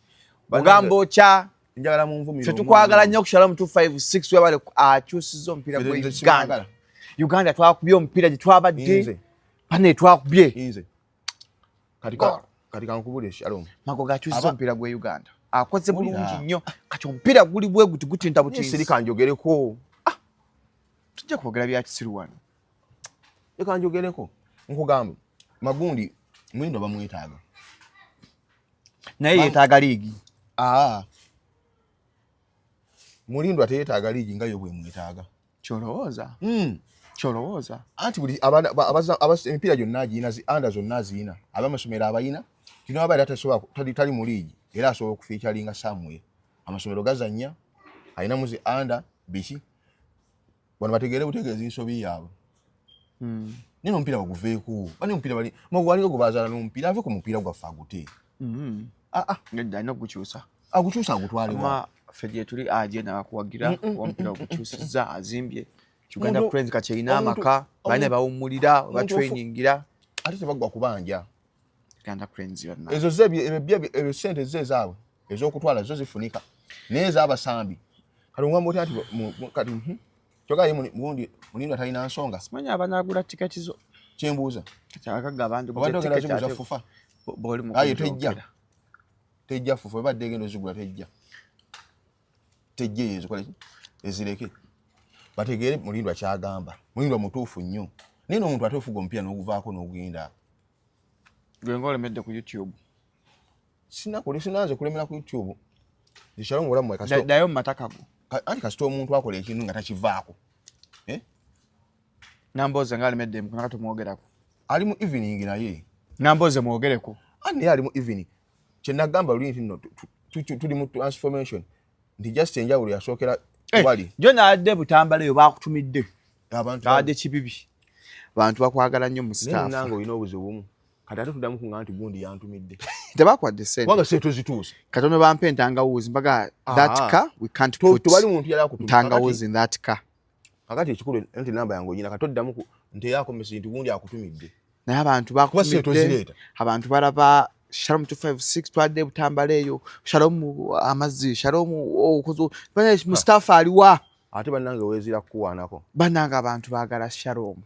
Ogamba otya? Njagala munvumire. Ffe tukwagala nnyo ku Shalom 256, webale akyusiza omupiira Ffe gwe nze Uganda. simwagala. Uganda twakubye omupiira gye twabadde. Nze. Bane twakubye. Nze kati kati kankubule, Shalom. Magogo akyusiza omupiira gwe Uganda. Akoze Wulira. bulungi nnyo. Kati omupiira guli bwe guti gutinta butinzi. Sirika njogereko. Tujja kwogera bya kisiru wano. Leka njogereko. Nkugamba magundi mwindo bamwetaaga. Naye yeetaaga liigi. Aa, Mulindwa teyeetaaga liigi nga yo bwemwetaaga. Kyolowooza. Kyolowooza. Anti buli emipiira gyonna agiyina, zi under zonna aziyina, abamasomero abayina kino aba era tasobola tali mu liigi, era asobola okufeaturinga somewhere. Amasomero gazannya, alinamu zi under biki. Bano bategeere butegeezi nsobi yaabwe. Naye n'omupiira baguveeko bani, omupiira bali magu walinga gwe bazaala n'omupiira, ave ku mupiira gwaffe agute. Ah, ah. Nedda, alina okugukyusa. Agukyusa agutwalewa? Ama ffe gye tuli agenda bakuwagira omupiira ogukyusizza, azimbye Uganda Cranes, kati erina amaka, balina bawummulira, batrainingira. Ate tebaggwa kubanja. Uganda Cranes yonna. Ezo zo ebyo sente zo ezaabwe ez'okutwala zo zifunika, naye ez'abasambi kati ongamba otya nti kati Kyokka ye gundi Mulindwa talina nsonga. Simanyi abanagula tiketi zo. Kyembuuza. Kati abagagga abandi Obadde ogenda ziguza FUFA? Bw'oli mu Aye, tejja. kujokera. Tejja FUFA, ebadde egenda ozigula, tejja, tejja. Eyo ezikole ki? Ezireke bategeere Mulindwa kyagamba. Mulindwa mutuufu nnyo, naye n'omuntu ate ofuga omupiira n'oguvaako n'ogenda. Gwe ng'olemedde ku YouTube. Sinakole, sinanze kulemera ku YouTube. Nze obulamu bwe Ddayo mu mataka go. Anti kasita omuntu akola ekintu nga takivaako. Eh? Namboze ng'alemedde mukunaka, tumwogerako. Ali mu evening naye. Namboze mwogereko. Anti naye ali mu evening. Kyenagamba luli nti nno tuli mu transformation, nti just enjawulo yasookera Eh, wali. Jo naadde Butambala eyo bakutumidde. Abantu Abadde kibibi, bantu bakwagala nnyo mu naye staff. Nange olina obuzibu bumu kati, ate tuddamu kuŋŋamba nti gundi yantumidde. Tebakwadde sente. Kubanga sente tozituusa. Katono bampa entangawuzi mbaga that Ah. car we can't put Tewali muntu yali akutumye. ntangawuzi in that car. Kakati ekikulu nti namba yange onyina, kati oddamu nteyaako message nti gundi akutumidde. Naye abantu Kuba sente bakutumidde. tozireeta. Abantu balaba Shalom 256, twadde Butambala eyo, Shalom amazzi, Shalom Mustafa aliwa? Ate bannange weezira kukuwaanako. Bannange abantu baagala Shalom.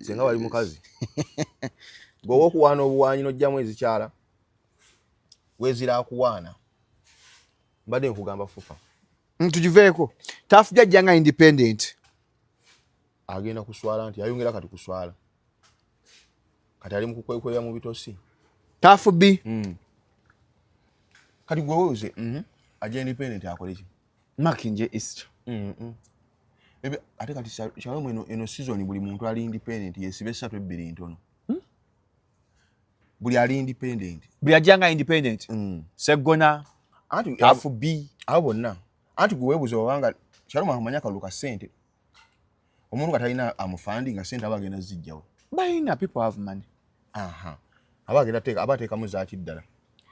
Senga wali mukazi gwe owokuwaana obuwaanyi n'ojjamu ezikyala, weezira akuwaana. Mbadde nkugamba fufa. Tugiveeko. Tuff B ajja nga independent. Agenda kuswala nti ayongera kati kuswala. Kati ali mu kukwekwera mu bitosi. Tuff B. Kati gwe weewuze, ajja independent akole ki? Makindye East. Ate kati Shalom eno season buli muntu ali independent yesiba esatu ebbiri ntono. Buli ali independent. Buli ajja nga independent. Seggona, Tuff B. Abo bonna. Anti gwe weebuuze obanga Shalom amanya akalulu ka ssente. Omuntu nga talina amufandi nga ssente aba agenda zijjawo. Balina, people have money. Aha. Aba agenda teeka, aba ateekamu zaaki ddala.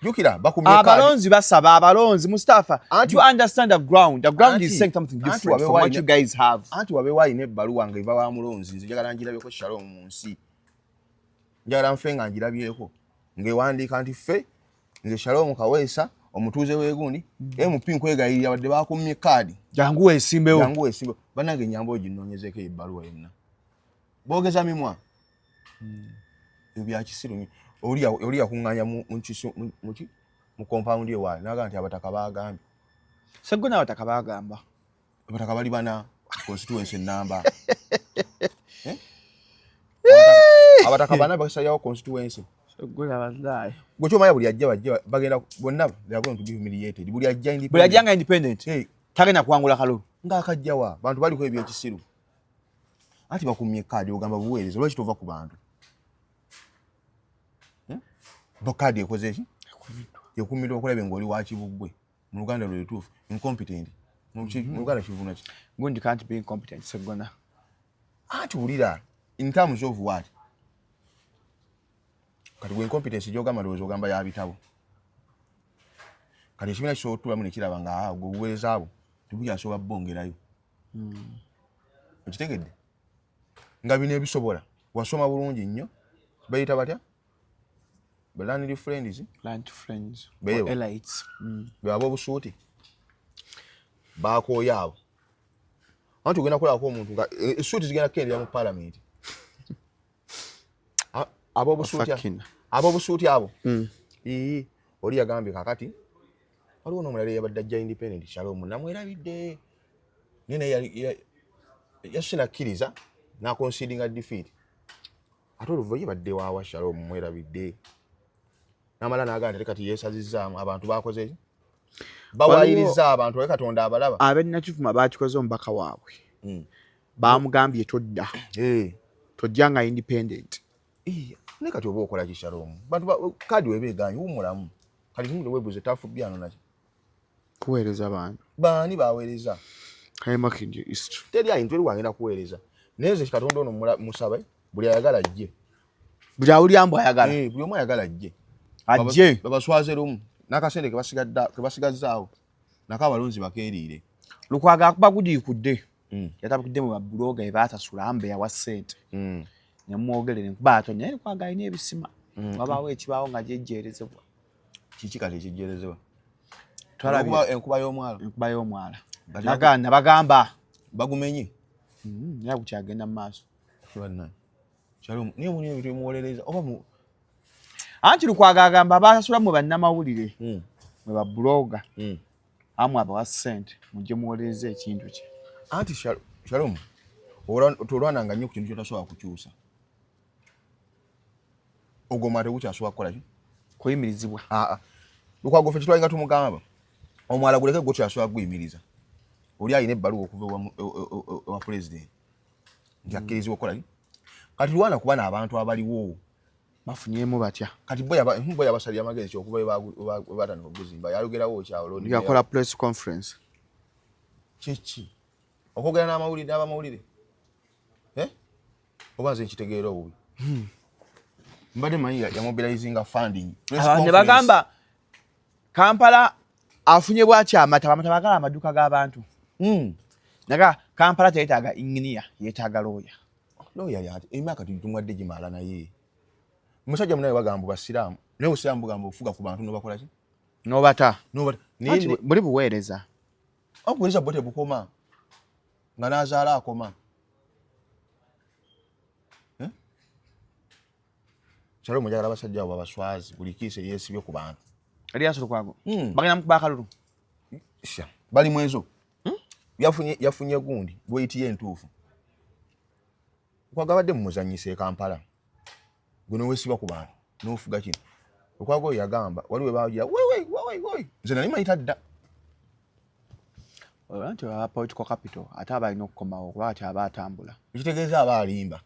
Jjukira bakumye kaadi. Abalonzi basaba, abalonzi Mustafa. Do you understand the ground? The ground is saying something different from what you guys have. Anti wabeewo alina ebbaluwa nga eva wa mulonzi, nze njagala ngirabyeko Shalom mu nsi. Njagala nfe nga ngirabyeko ng'ewandiika nti ffe nze Shalom Kaweesa omutuuze w'egundi MP nkwegayirira wadde bakummye kaadi. Jangu weesimbewo. Jangu weesimbewo. Bannange ennyamba oginnoonyezeeko ebbaluwa yonna. Boogeza mimwa. Ebyo bya kisiru nnyo. Oli yakuŋŋaanya mu compound ewaayo n'agamba nti abataka baagambye. Seggona abataka baagamba. Abataka bali bana constituency ennamba. Abataka bana basalirawo constituency. Seggona bazaayo. Gwe ky'omanya buli ajja bajja bagenda bonna they are going to be humiliated. Buli ajja independent. Buli ajja nga independent. Hey. Tagenda kuwangula kalulu. Ng'akajja wa? Bantu baliko ebyekisiru. Anti bakumye kaadi ogamba buweereza lwaki tova ku bantu? Bo kaadi ekoze ki? Ekumiddwa okulaba ng'oli wa Kibuggwe. Mu Luganda lwe lutuufu incompetent. Mu Luganda kivuna ki? Gundi can't be incompetent Seggona. Anti wulira in terms of what? Kati gwe incompetence gy'ogamba ndowooza ogamba ya bitabo. Kati ekibiina kisobola okutuulamu ne kiraba nga gwe obuweereza bwo tebukyasobola bongerayo. Okitegedde? Nga bino ebisobola wasoma bulungi nnyo bayita batya? Learned friends. Learned friends. Beebo. Elites. Be ab'obusuuti baakooye abo. Anti ogenda kulabako omuntu nga essuuti zigenda kukendera mu paalamenti. Ab'obusuuti abo. Ii, oli yagambye kakati waliwo n'omulala eyabadde ajja independent Shalom namwerabidde. Naye yasinakkiriza n'aconcedinga defeat. Ate oluvannyuma badde waawa Shalom mwerabidde. N'amala n'agamba nti kati yeesazizzaamu abantu baakoze ki? Bawaayiriza abantu naye Katonda abalaba. Ab'e Nakifuma baakikoze omubaka waabwe. Baamugambye todda. Tojja nga independent. Naye kati oba okola ki Shalom? Bantu kaadi weba egaanye wummulamu. Kati nno weebuuze Tuff B ano naki? Kuweereza bantu. Baani baweereza? Makindye East. Teri ayintu eri wangenda kuweereza. Naye nze Katonda ono musabe buli ayagala ajje. Buli awulira mbu ayagala. Buli omu ayagala ajje. Ajje. Babaswaze lumu. N'akasente ke basigazzaawo nako abalonzi bakeeriire. Lukwago akuba gudiikudde. Yatabukidde mu babuloga be baasasula mbe yawa ssente. Ne mwogerere nkuba atonya naye Lukwago alina ebisima. Wabaawo ekibaawo nga gyejjeerezebwa. Kiki kati ekijjeerezebwa? Twalabye enkuba y'omwala. Enkuba y'omwala. Nagaana bagamba. Bagumenye. Era gukyagenda mu maaso. Bannange. Shalom, naye muli ebintu ebimuwolereza oba mu Anti Lukwago agamba baasasula mu bannamawulire. Mwe babuloga. Amwe abawa ssente mujje muwolereze ekintu kye. Anti Shalom, tolwananga nnyo ku kintu ky'otasobola kukyusa. Ogwo omwala tegukyasobola kukola ki? Kuyimirizibwa. Lukwago ffe kitwalinga tumugamba omwala guleke gwo kyasobola kuguyimiriza. Oli alina ebbaluwa okuva ewa pulezidenti nti akkirizibwa okukola ki? Kati lwana kuba n'abantu abaliwo. Bafunyeemu batya? Kati bo yabasalira amagezi ki okuva we batandika okuguzimba yayogerawo kyalo. Yakola press conference. Kiki? Okwogera n'amawulire n'abamawulire? Oba nze nkitegeera obubi. Mbadde manyi yamobilizinga funding. Abantu ne bagamba Kampala afunye bwaki amata, amata bagala amaduuka g'abantu. Naga Kampala teyetaaga engineer, yeetaaga lawyer. Lawyer yati emyaka tumuwadde gimala naye. Musajja munaye bagamba basiraamu. Naye obusiraamu bugamba ofuga ku bantu n'obakola ki? N'obata. N'obata. Naye buli buweereza. Obuweereza bwo tebukoma. Nga n'azaala akoma. Eh? Shalom, njagala abasajja abo babaswazi, buli kiisi eyeesibye ku bantu. Erias Lukwago bagenda mukuba akalulu. Sha, bali mwezo. Yafunye gundi bweyitiye entuufu. Lukwago abadde mumuzanyisa e Kampala, gwe nowesiba ku bantu n'ofuga kino. Lukwago oyo yagamba waliwo bagira wewe wewe wewe, nze nali manyi tadda. Nti aba political capital ate aba alina okukomawo kuba kati aba atambula. Ekitegeeza aba alimba.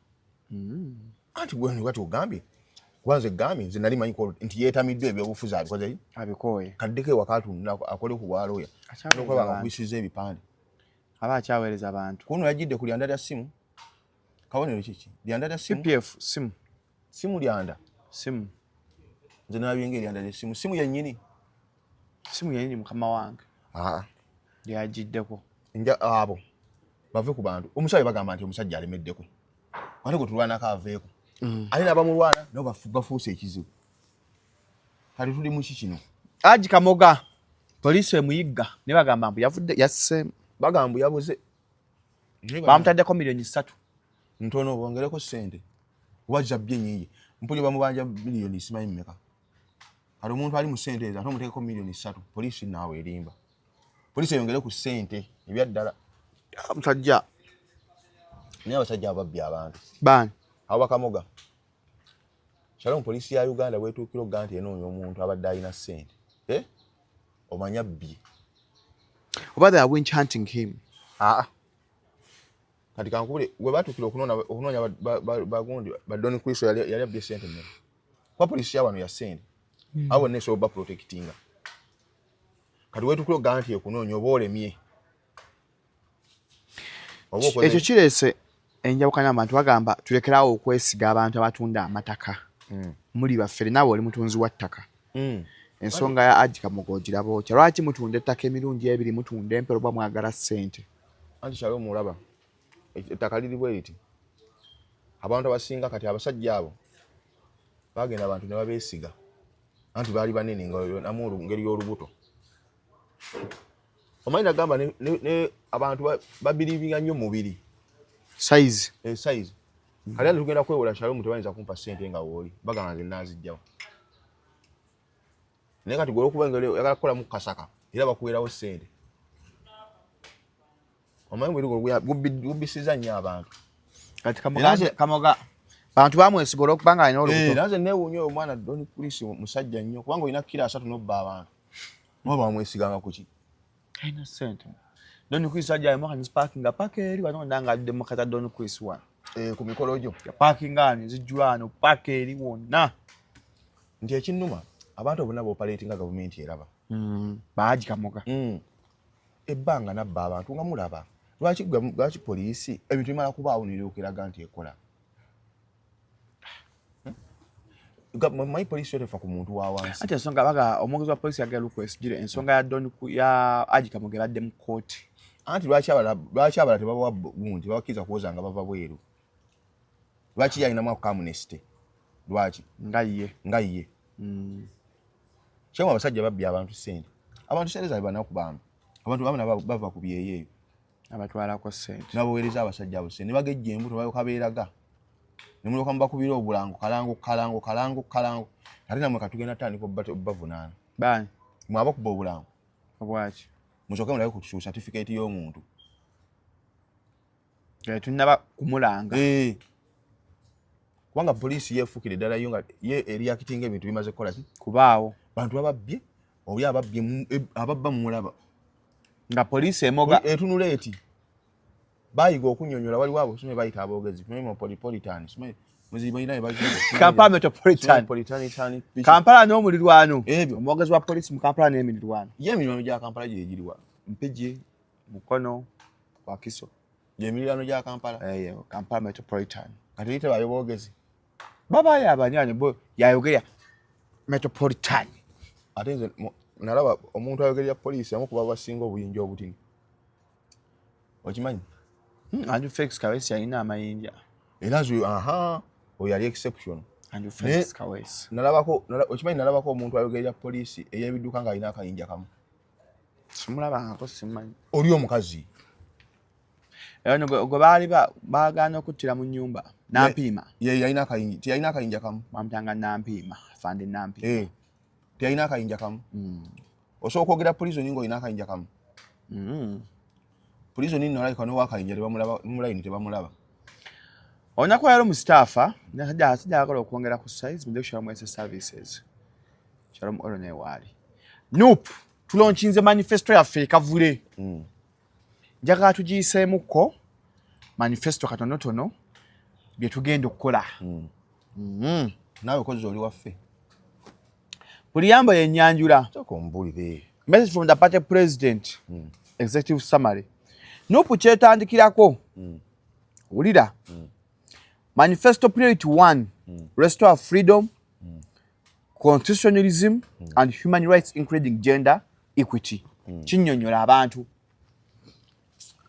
Anti gwe kati ogambye, kuba nze gambye nze nali manyi nti yeetamiddwa ebyobufuzi, abikoze. Abikooye. Kaddeko ewaka atunula akole ku bwalooya. Akyaweereza nokulaba nga abantu. akubisiza ebipande. Aba akyaweereza abantu. Kuno yajjidde ku lyanda lya ssimu. Kabonero kiki? Lyanda lya ssimu. CPF simu. Simu lyanda. Simu. Nze nalabye ng'eryanda lya ssimu, simu yennyini. Simu yennyini, mukama wange. Aa. Lyagiddeko. Nja abo bave ku bantu. Omusajja bagamba nti omusajja alemeddeko, ate gwe tulwanako aveeko, ate n'abamulwana nabo bafuuse ekizibu. Kati tuli muki kino? Haji Kamoga poliisi emuyigga ne bagamba mbu yavudde yasse. Bagamba yabuze. Bamutaddeko miliyoni 3. Ntono, bongereko ssente kuba zabbye nyingi. Mpuli bamubanja miliyoni simanyi mmeka. Kati omuntu ali mu ssente ezo ate omuteekeko miliyoni 3, poliisi naawe erimba. Poliisi eyongere ku ssente ebyaddala. Musajja. Naye abasajja ababbye abantu. Baani? Abo Bakamoga. Shalom, poliisi ya Uganda bwetuukira okuga nti enoonya omuntu abadde alina ssente, eh? Omanya bbye. Oba they are witch hunting him. Aa, kati kankubule, we batuukira okunoonya bagundi ba Don Cristo, yali abbye ssente mmeka? Kuba poliisi ya wano ya ssente, abo bonna esobola baprotectinga. Kati wetuukira okuga nti ekunoonya, oba olemye. Oba Ekyo kireese enjawukana. Abantu bagamba tulekerawo okwesiga abantu abatunda amataka. Muli bafere, naawe oli mutunzi wa ttaka. Ensonga ya Haji Kamoga ogiraba otya? Lwaki mutunda ettaka emirundi ebiri, mutunda empero oba mwagala ssente? Anti Shalom, olaba ettaka liri bwe riti, abantu abasinga kati abasajja abo bagenda abantu ne babeesiga, anti baali banene nga namu ngeri y'olubuto. Omanyi nagamba ne abantu babirivinga nnyo mubiri. Size. Eh, size. Kati ate tugenda kwewola. Shalom, tebayinza kumpa ssente nga wooli bagamba nze nazijjawo, naye kati gwe olwokuba nga oyagala kukolamu kasaka era bakuwerawo ssente. Omanyi bwe gubbisiza nnyo abantu. Kati Kamoga bantu bamwesiga olwokuba nga alina olubuto. Era nze neewuunya oyo omwana Don Chris, musajja nnyo, kubanga olina kilo 30 n'obba abantu, oba bamwesiganga kuki? Alina ssente. Don Chris ajja alimu kanisipakinga paka eri wano nga alidde mu kata. Don Chris wano. Eh, ku mikolo gyo. Yapakinga wano, ezijjula wano paka eri wonna. Nti ekinnuma, abantu bonna booperatinga gavumenti eraba. Baagi Kamoga. Ebbanga nabba abantu nga mulaba. Lwaki poliisi ebintu bimala kubaawo neryoka eraga nti ekola? Manyi poliisi yo tefa ku muntu wa wansi. Anti ensonga baga omwogezi wa poliisi yagala Lukwesigire, ensonga ya Don ya Haji Kamoga ebadde mu kkooti. Anti lwaki abalala tebabawa gundi, tebabakkiriza kuwoza nga bava bweru? Lwaki ye alinamu ako amnesty? Lwaki? Nga ye. Nga ye. Kyemu abasajja babbye abantu ssente, abantu ssente zaabwe banaku bambi, abantu bamuna bava ku byeyo eyo. Abatwalako ssente. Nabaweereza abasajja abo ssente ne bagejja embuto, balyoka beeraga ne mulyoka mubakubira obulango, kalango kalango kalango kalango. Ate namwe katugenda tandika obbavunaana. Baani? Mwe abakuba obulango. Obwaki? Musooke mulabe ku certificate y'omuntu. Tunaba kumulanga. Eh. Kubanga poliisi yeefuukira eddala yo nga ye eriyakitinga ebintu bimaze kukola ki? Kubaawo. Bantu bababbye, oli ababbye ababba mumulaba. Nga poliisi emoga. Etunula eti bayiga okunyonyola. Waliwo abo simanyi bayita aboogezi, simanyi metropolitan, simanyi muzibalina. Kampala Metropolitan. Kampala n'omulirwano. Ebyo. Omwogezi wa poliisi mu Kampala n'emirirwano. Ye emirirwano gya Kampala gye giriwa? Mpigi, Mukono, Wakiso. Gyemirirwano gya Kampala. Eyo Kampala Metropolitan. Kati eri tebayo boogezi? Babayo abanywanyi bo yayogera Metropolitan. Ate nze nalaba omuntu ayogerera poliisi amu kuba basinga obuyinja obutini, okimanyi? Andrew Felix Kaweesi yalina amayinja. Era nze aha, oyo yali exception. Andrew Felix Kaweesi. Nalabako okimanyi, nalabako omuntu ayogerera poliisi ey'ebidduka ng'alina akayinja kamu. Simulabangako, simanyi. Oli omukazi. Ono gwe baali baagaana okuttira mu nnyumba Nampiima. Ye yalina akayinja, teyalina akayinja kamu. Bamutanga Nampiima, afande Nampiima. Eh, teyalina akayinja kamu. Osobola okwogera prison ng'olina akayinja kamu. Prison nno alabika n'owakayinja tebamulaba, mu line tebamulaba. Olunaku lwaleero Mustapha asajja ayagala okwongera ku size mujje ku Shalom Health Services. Shalom Oil naye waali. NUP tulonkinze manifesto yaffe ekavule. Njagala tugiyiseemukko manifesto katonotono bye tugenda okukola. Naawe kozzi oli waffe. Preamble yenyanjula. Sooka ombulire. Message from the party president. Executive summary. NUP kyetandikirako. Wulira. Manifesto priority 1. Restore freedom, constitutionalism and human rights including gender equity. Kinnyonnyola abantu.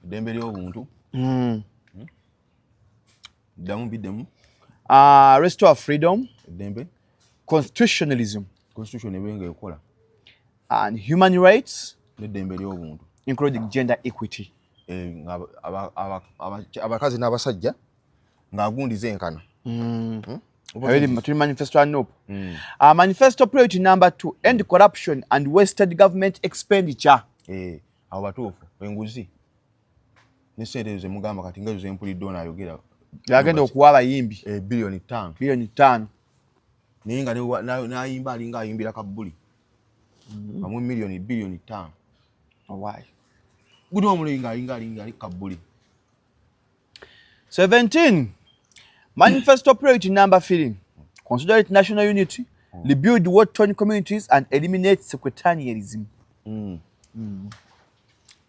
Eddembe ly'obuntu. Ddamu biddemu. Restore freedom, Eddembe. Constitutionalism Constitution ebe ng'ekola. And human rights N'eddembe ly'obuntu. Including gender equity. Eh, nga abakazi n'abasajja ng'agundiza enkana. Ebiri tuli manifesto ya NUP. Manifesto priority number 2, end corruption and wasted government expenditure. Eh, abo batuufu enguzi ne ssente ezo zemugamba kati nga ezo zempulidde ono ayogera. Yagenda okuwa abayimbi Eh, 5 billion. 5 billion. Naye nga n'ayimba alinga ayimbira kabbuli amu miliyoni 5 billion. Owaayi. Guli omuli nga alinga alinga ali kabbuli. 17, manifesto priority number 3, consolidate national unity, rebuild war-torn communities and eliminate sectarianism.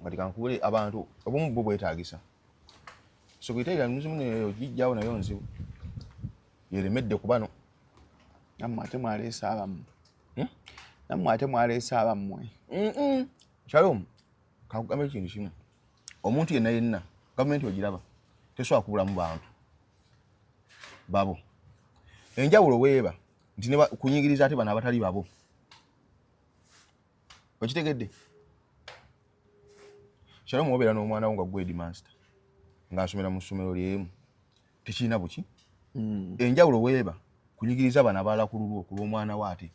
Kati kankubule abantu obumu bwo bwetaagisa sectarianism neyo gijjawo nayo nzibu yeremedde ku bano. Nammwe ate mwaleese abammwe. Hmm? Nammwe ate mwaleese abammwe. Shalom, kakugambe ekintu kimu, omuntu yenna yenna gavumenti ogiraba tesobola kubulamu bantu babo. Enjawulo weeba nti ne kunyigiriza ate bano abatali babo, okitegedde? Shalom, obeera n'omwana wo nga gwe headmaster ng'asomera mu ssomero lyemu, tekirina buki. Enjawulo weeba kunyigiriza bano abalala ku lulwo ku lw'omwana we ate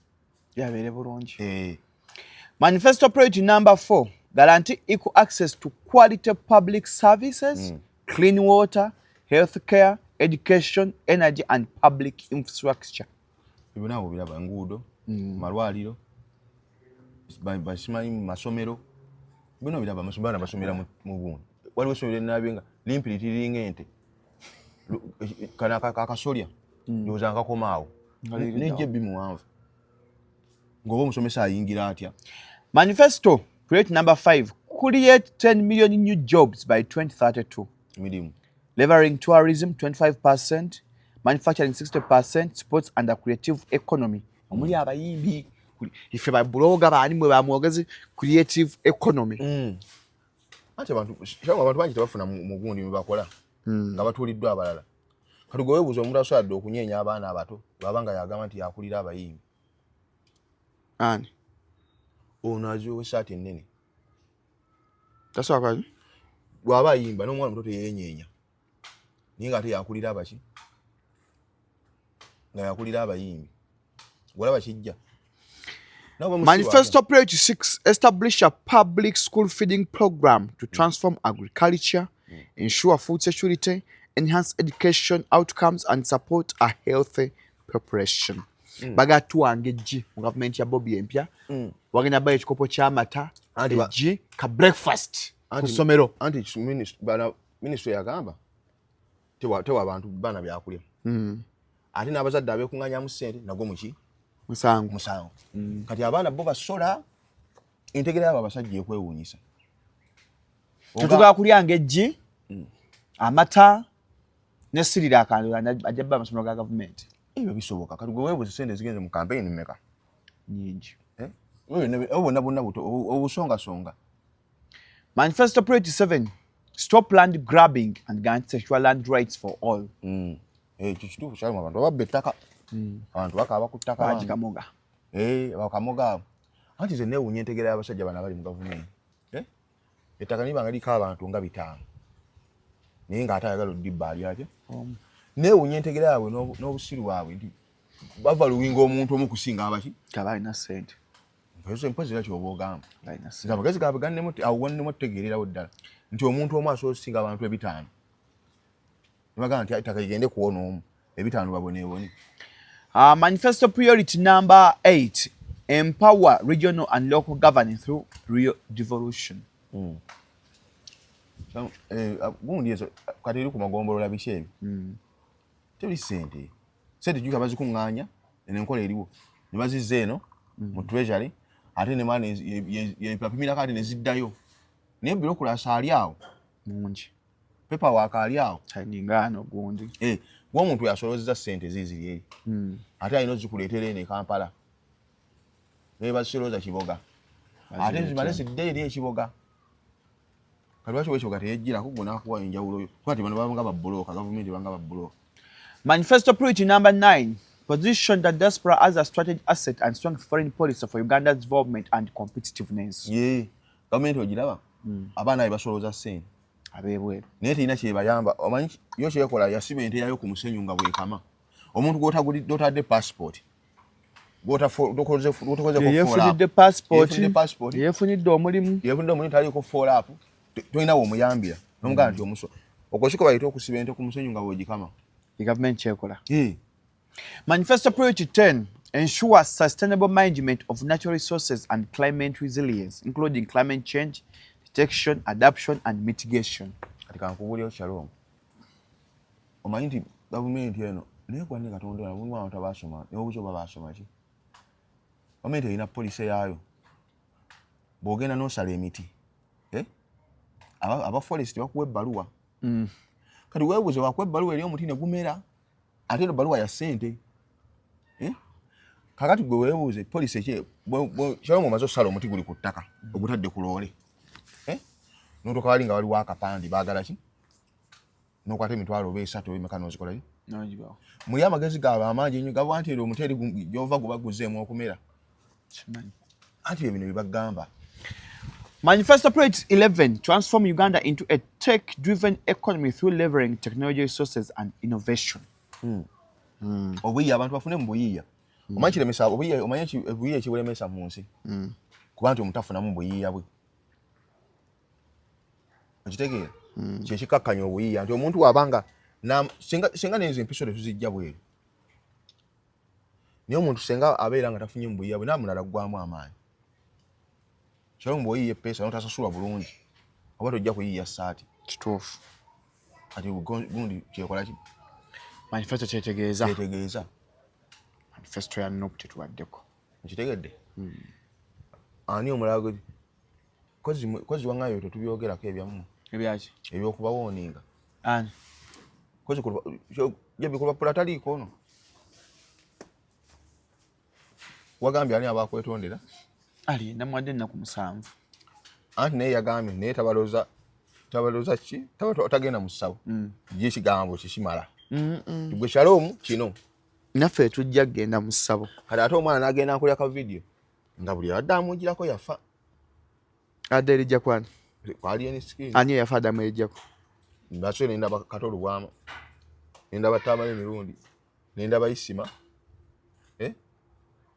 Yabeere bulungi. Eh. Manifesto priority number 4, guarantee equal access to quality public services, clean water, healthcare, education, energy and public infrastructure. Ebyo naawe obiraba, enguudo, malwaliro, basimanyi mu masomero, byonna obiraba. Amasomero, abaana basomera mu bundi. Waliwo essomero enabye nga limpiri liringa ente. Kano akasolya ndowooza nkakoma awo. Nga liri nejja ebbi muwanvu ng'oba omusomesa ayingira atya? Manifesto priority number 5, create 10 million new jobs by 2032. Mirimu. Leveraging tourism 25%, manufacturing 60%, sports and a creative economy. Omuli abayimbi, ife babuloga baani mwe bamwogezi creative economy. Anti abantu, Shalom, abantu bangi tebafuna mu gundi mwe bakola nga batuuliddwa abalala. Kati gwe weebuuza omuntu asobola okunyeenya abaana abato bw'aba nga yagamba nti yakulira abayimbi. Ani? Ono aziwewa essaati ennene. Tasobola kwaki? Bw'aba ayimba n'omwana omuto teyeenyeenya, naye ng'ate yakulira abaki, nga yakulira abayimbi, olaba kijja. Manifesto Priority 6, establish a public school feeding program to transform agriculture, ensure food security, enhance education outcomes and support a healthy population. Bagala tuwanga eggi mu gavumenti ya Bobi empya. Wagenda bayo ekikopo ky'amata, eggi ka breakfast ku ssomero. Anti minisitule yagamba tewa abantu baana byakulya, ate n'abazadde abeekuŋŋanyamu ssente nagwo muki? Musango. Musango. Kati abaana bo basola entegera yabo abasajja ekwewuunyisa. Tetugala kulyanga eggi, amata ne sirira akantu ajja bba amasomero ga gavumenti. Ebyo bisoboka. Kati gwe weebuuza ssente zigenze mu kampeyini mmeka? Nyingi. Eh? Obwo bwonna bwonna buto obusongasonga. Manifesto Priority 7, stop land grabbing and guarantee secure land rights for all. Ekyo kituufu kyalimu abantu babba ettaka, abantu bakaaba ku ttaka. Bagikamoga. Eh, bakamoga abo. Anti nze neewuunya entegera y'abasajja bano abali mu gavumenti. Eh? Ettaka liba nga liko abantu nga 500. Naye ng'ate ayagala odibba ali atya? Neewunya entegera yaabwe n'obusiru bwabwe nti bava luwinga omuntu omu kusinga abaki. Kaba alina sente. Mpozi era kyoba ogamba. Alina Nze sente. Amagezi gaabwe gannemu, awo wannemu tutegeererawo ddala nti omuntu omu asobola okusinga abantu 50. Ne bagamba nti ettaka ligende kuwona omu, 50 baboneebone. Manifesto priority number 8: empower regional and local governance through real devolution. Gundi ezo kati eri ku magombolola, biki ebyo, teri sente. Sente juka bazikuŋŋaanya, eno enkola eriwo, ne bazizza eno mu treasury, ate nemala yebapimirako, ate ne ziddayo. Naye bureaucracy ali awo Mungi. Paperwork ali awo. Ningaano gundi. Eh, ng'omuntu yasolozeza sente ziziri eri, ate alina ozikuleetera eno e Kampala, naye bazisoloza Kiboga, ate zimale zidde eri ekiboga. Kati lwaki wekiboga teyejjirako gwe nakuwa enjawulo yo? Kuba ti bano babanga babbulooka, gavumenti banga babbulooka. Manifesto priority number 9: position the diaspora as a strategic asset and strength foreign policy for Uganda's development and competitiveness. Ye gavumenti ogiraba, abaana be basoloza sente Ab'ebweru. Naye terina kyebayamba. Omanyi yo kyekola, yasiba ente yayo ku musenyu nga bwekama. Omuntu gwotadde passport, Yefunidde passport. Yefunidde passport. Yefunidde omulimu. Yefunidde omulimu, taliiko follow up, tolina womuyambira nomugamba nti omuso okwo siko bayita okusiba ente ku musenyu nga bwogikama. Gavumenti kyekola. Manifesto priority 10: ensure sustainable management of natural resources and climate resilience, including climate change detection, adaptation and mitigation. Kati kankubuuliro, Shalom, omanyi nti gavumenti eno, naye gwanne Katonda, mulimu abantu abasoma neobuzi oba basoma ki. Gavumenti erina policy yaayo. Bw'ogenda n'osala emiti, eh? Aba forest bakuwa ebbaluwa. Kati weebuuze, wakuwa ebbaluwa eri omuti ne gumera, ate eno ebbaluwa ya ssente, eh? Kakati gwe weebuuze policy ki? Shalom, omaze osala omuti, guli ku ttaka, ogutadde ku loole, eh? Notoka wali nga waliwo akapandi, baagala ki? Nokwata 30,000 oba emeka nozikola ki? Nogibawo. Muli amagezi gaabwe amangi ennyo gaba nti ero omuti eri gyova guba guzeemu okumera. Kimanyi. Anti ebyo bino bye bagamba. Manifesto Priority 11: transform Uganda into a tech-driven economy through leveraging technology resources and innovation. Obuyiiya, abantu bafune mu buyiiya. Omanyi kiremesa obuyiiya? Omanyi obuyiiya ekibulemesa mu nsi? Kuba nti omuntu afunamu buyiiya bwe, okitegeera? Kyekikakkanya obuyiiya nti omuntu wabanga singa nenzo empiso tetuzijja bweru, naye omuntu senga abeera nga tafunye mu buyiiya bwe, namulala ggwamu amaanyi. Kyalo bw'oyiiya epeesa notasasulwa bulungi, oba tojja kuyiiya saati. Kituufu. Kati gundi kyekola ki? Manifesto kyetegeeza. Kyetegeeza. Manifesto ya NUP tetuwaddeko. Okitegedde? Ani omulala kozi waŋŋayo tetubyogerako ebyammwe? Ebyaki? Ebyokubawooninga. Ani? Kozi jebikulwapula taliiko ono wagambye ani abakwetondera? Ali namuwadde ennaku 7. Anti naye yagambye, naye tabaloza, tabaloza ki, tagenda mu ssabo. Ye ekigambo kikimala gwe Shalom kino. Naffe tujja kugenda mu ssabo. Kati ate omwana n'agenda nkulya ka video nga buli abadde amugirako yafa. Adde erijja kwani? Kwali eni skin. Ani eyafa adamu erijjako? Ngaso nendaba Kato Lubwama, nendaba Tamala Emirundi, nendaba Isima, eh?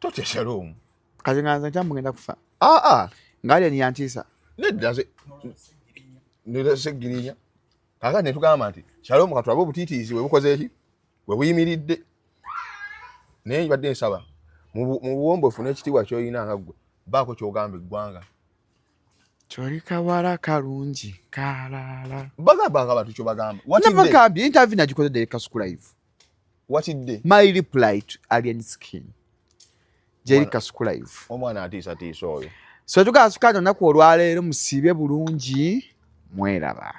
Totya, Shalom. Kati nga nze nkyamugenda kufa. Aa. Ngaali eni yantiisa. Nedda, nze Segirinya. Kakati netugamba nti Shalom, katulabe obutiitiizi bwe bukoze eki, bwe buyimiridde. Naye badde nsaba mu buwombeefu n'ekitiibwa ky'olina nga ggwe, baako ky'ogamba eggwanga. Kyoli kawala kalungi kalala. Bagamba nga bantu kyobagamba. Watidde? Nabagambye interview nagikoze dde Kasuku Live. Watidde? My reply to Alien Skin gyeri Kasuku Live. Omwana atiisatiisa oyo. So tukasuka olunaku olwaleero, musiibye bulungi, mweraba.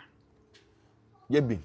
Jebi.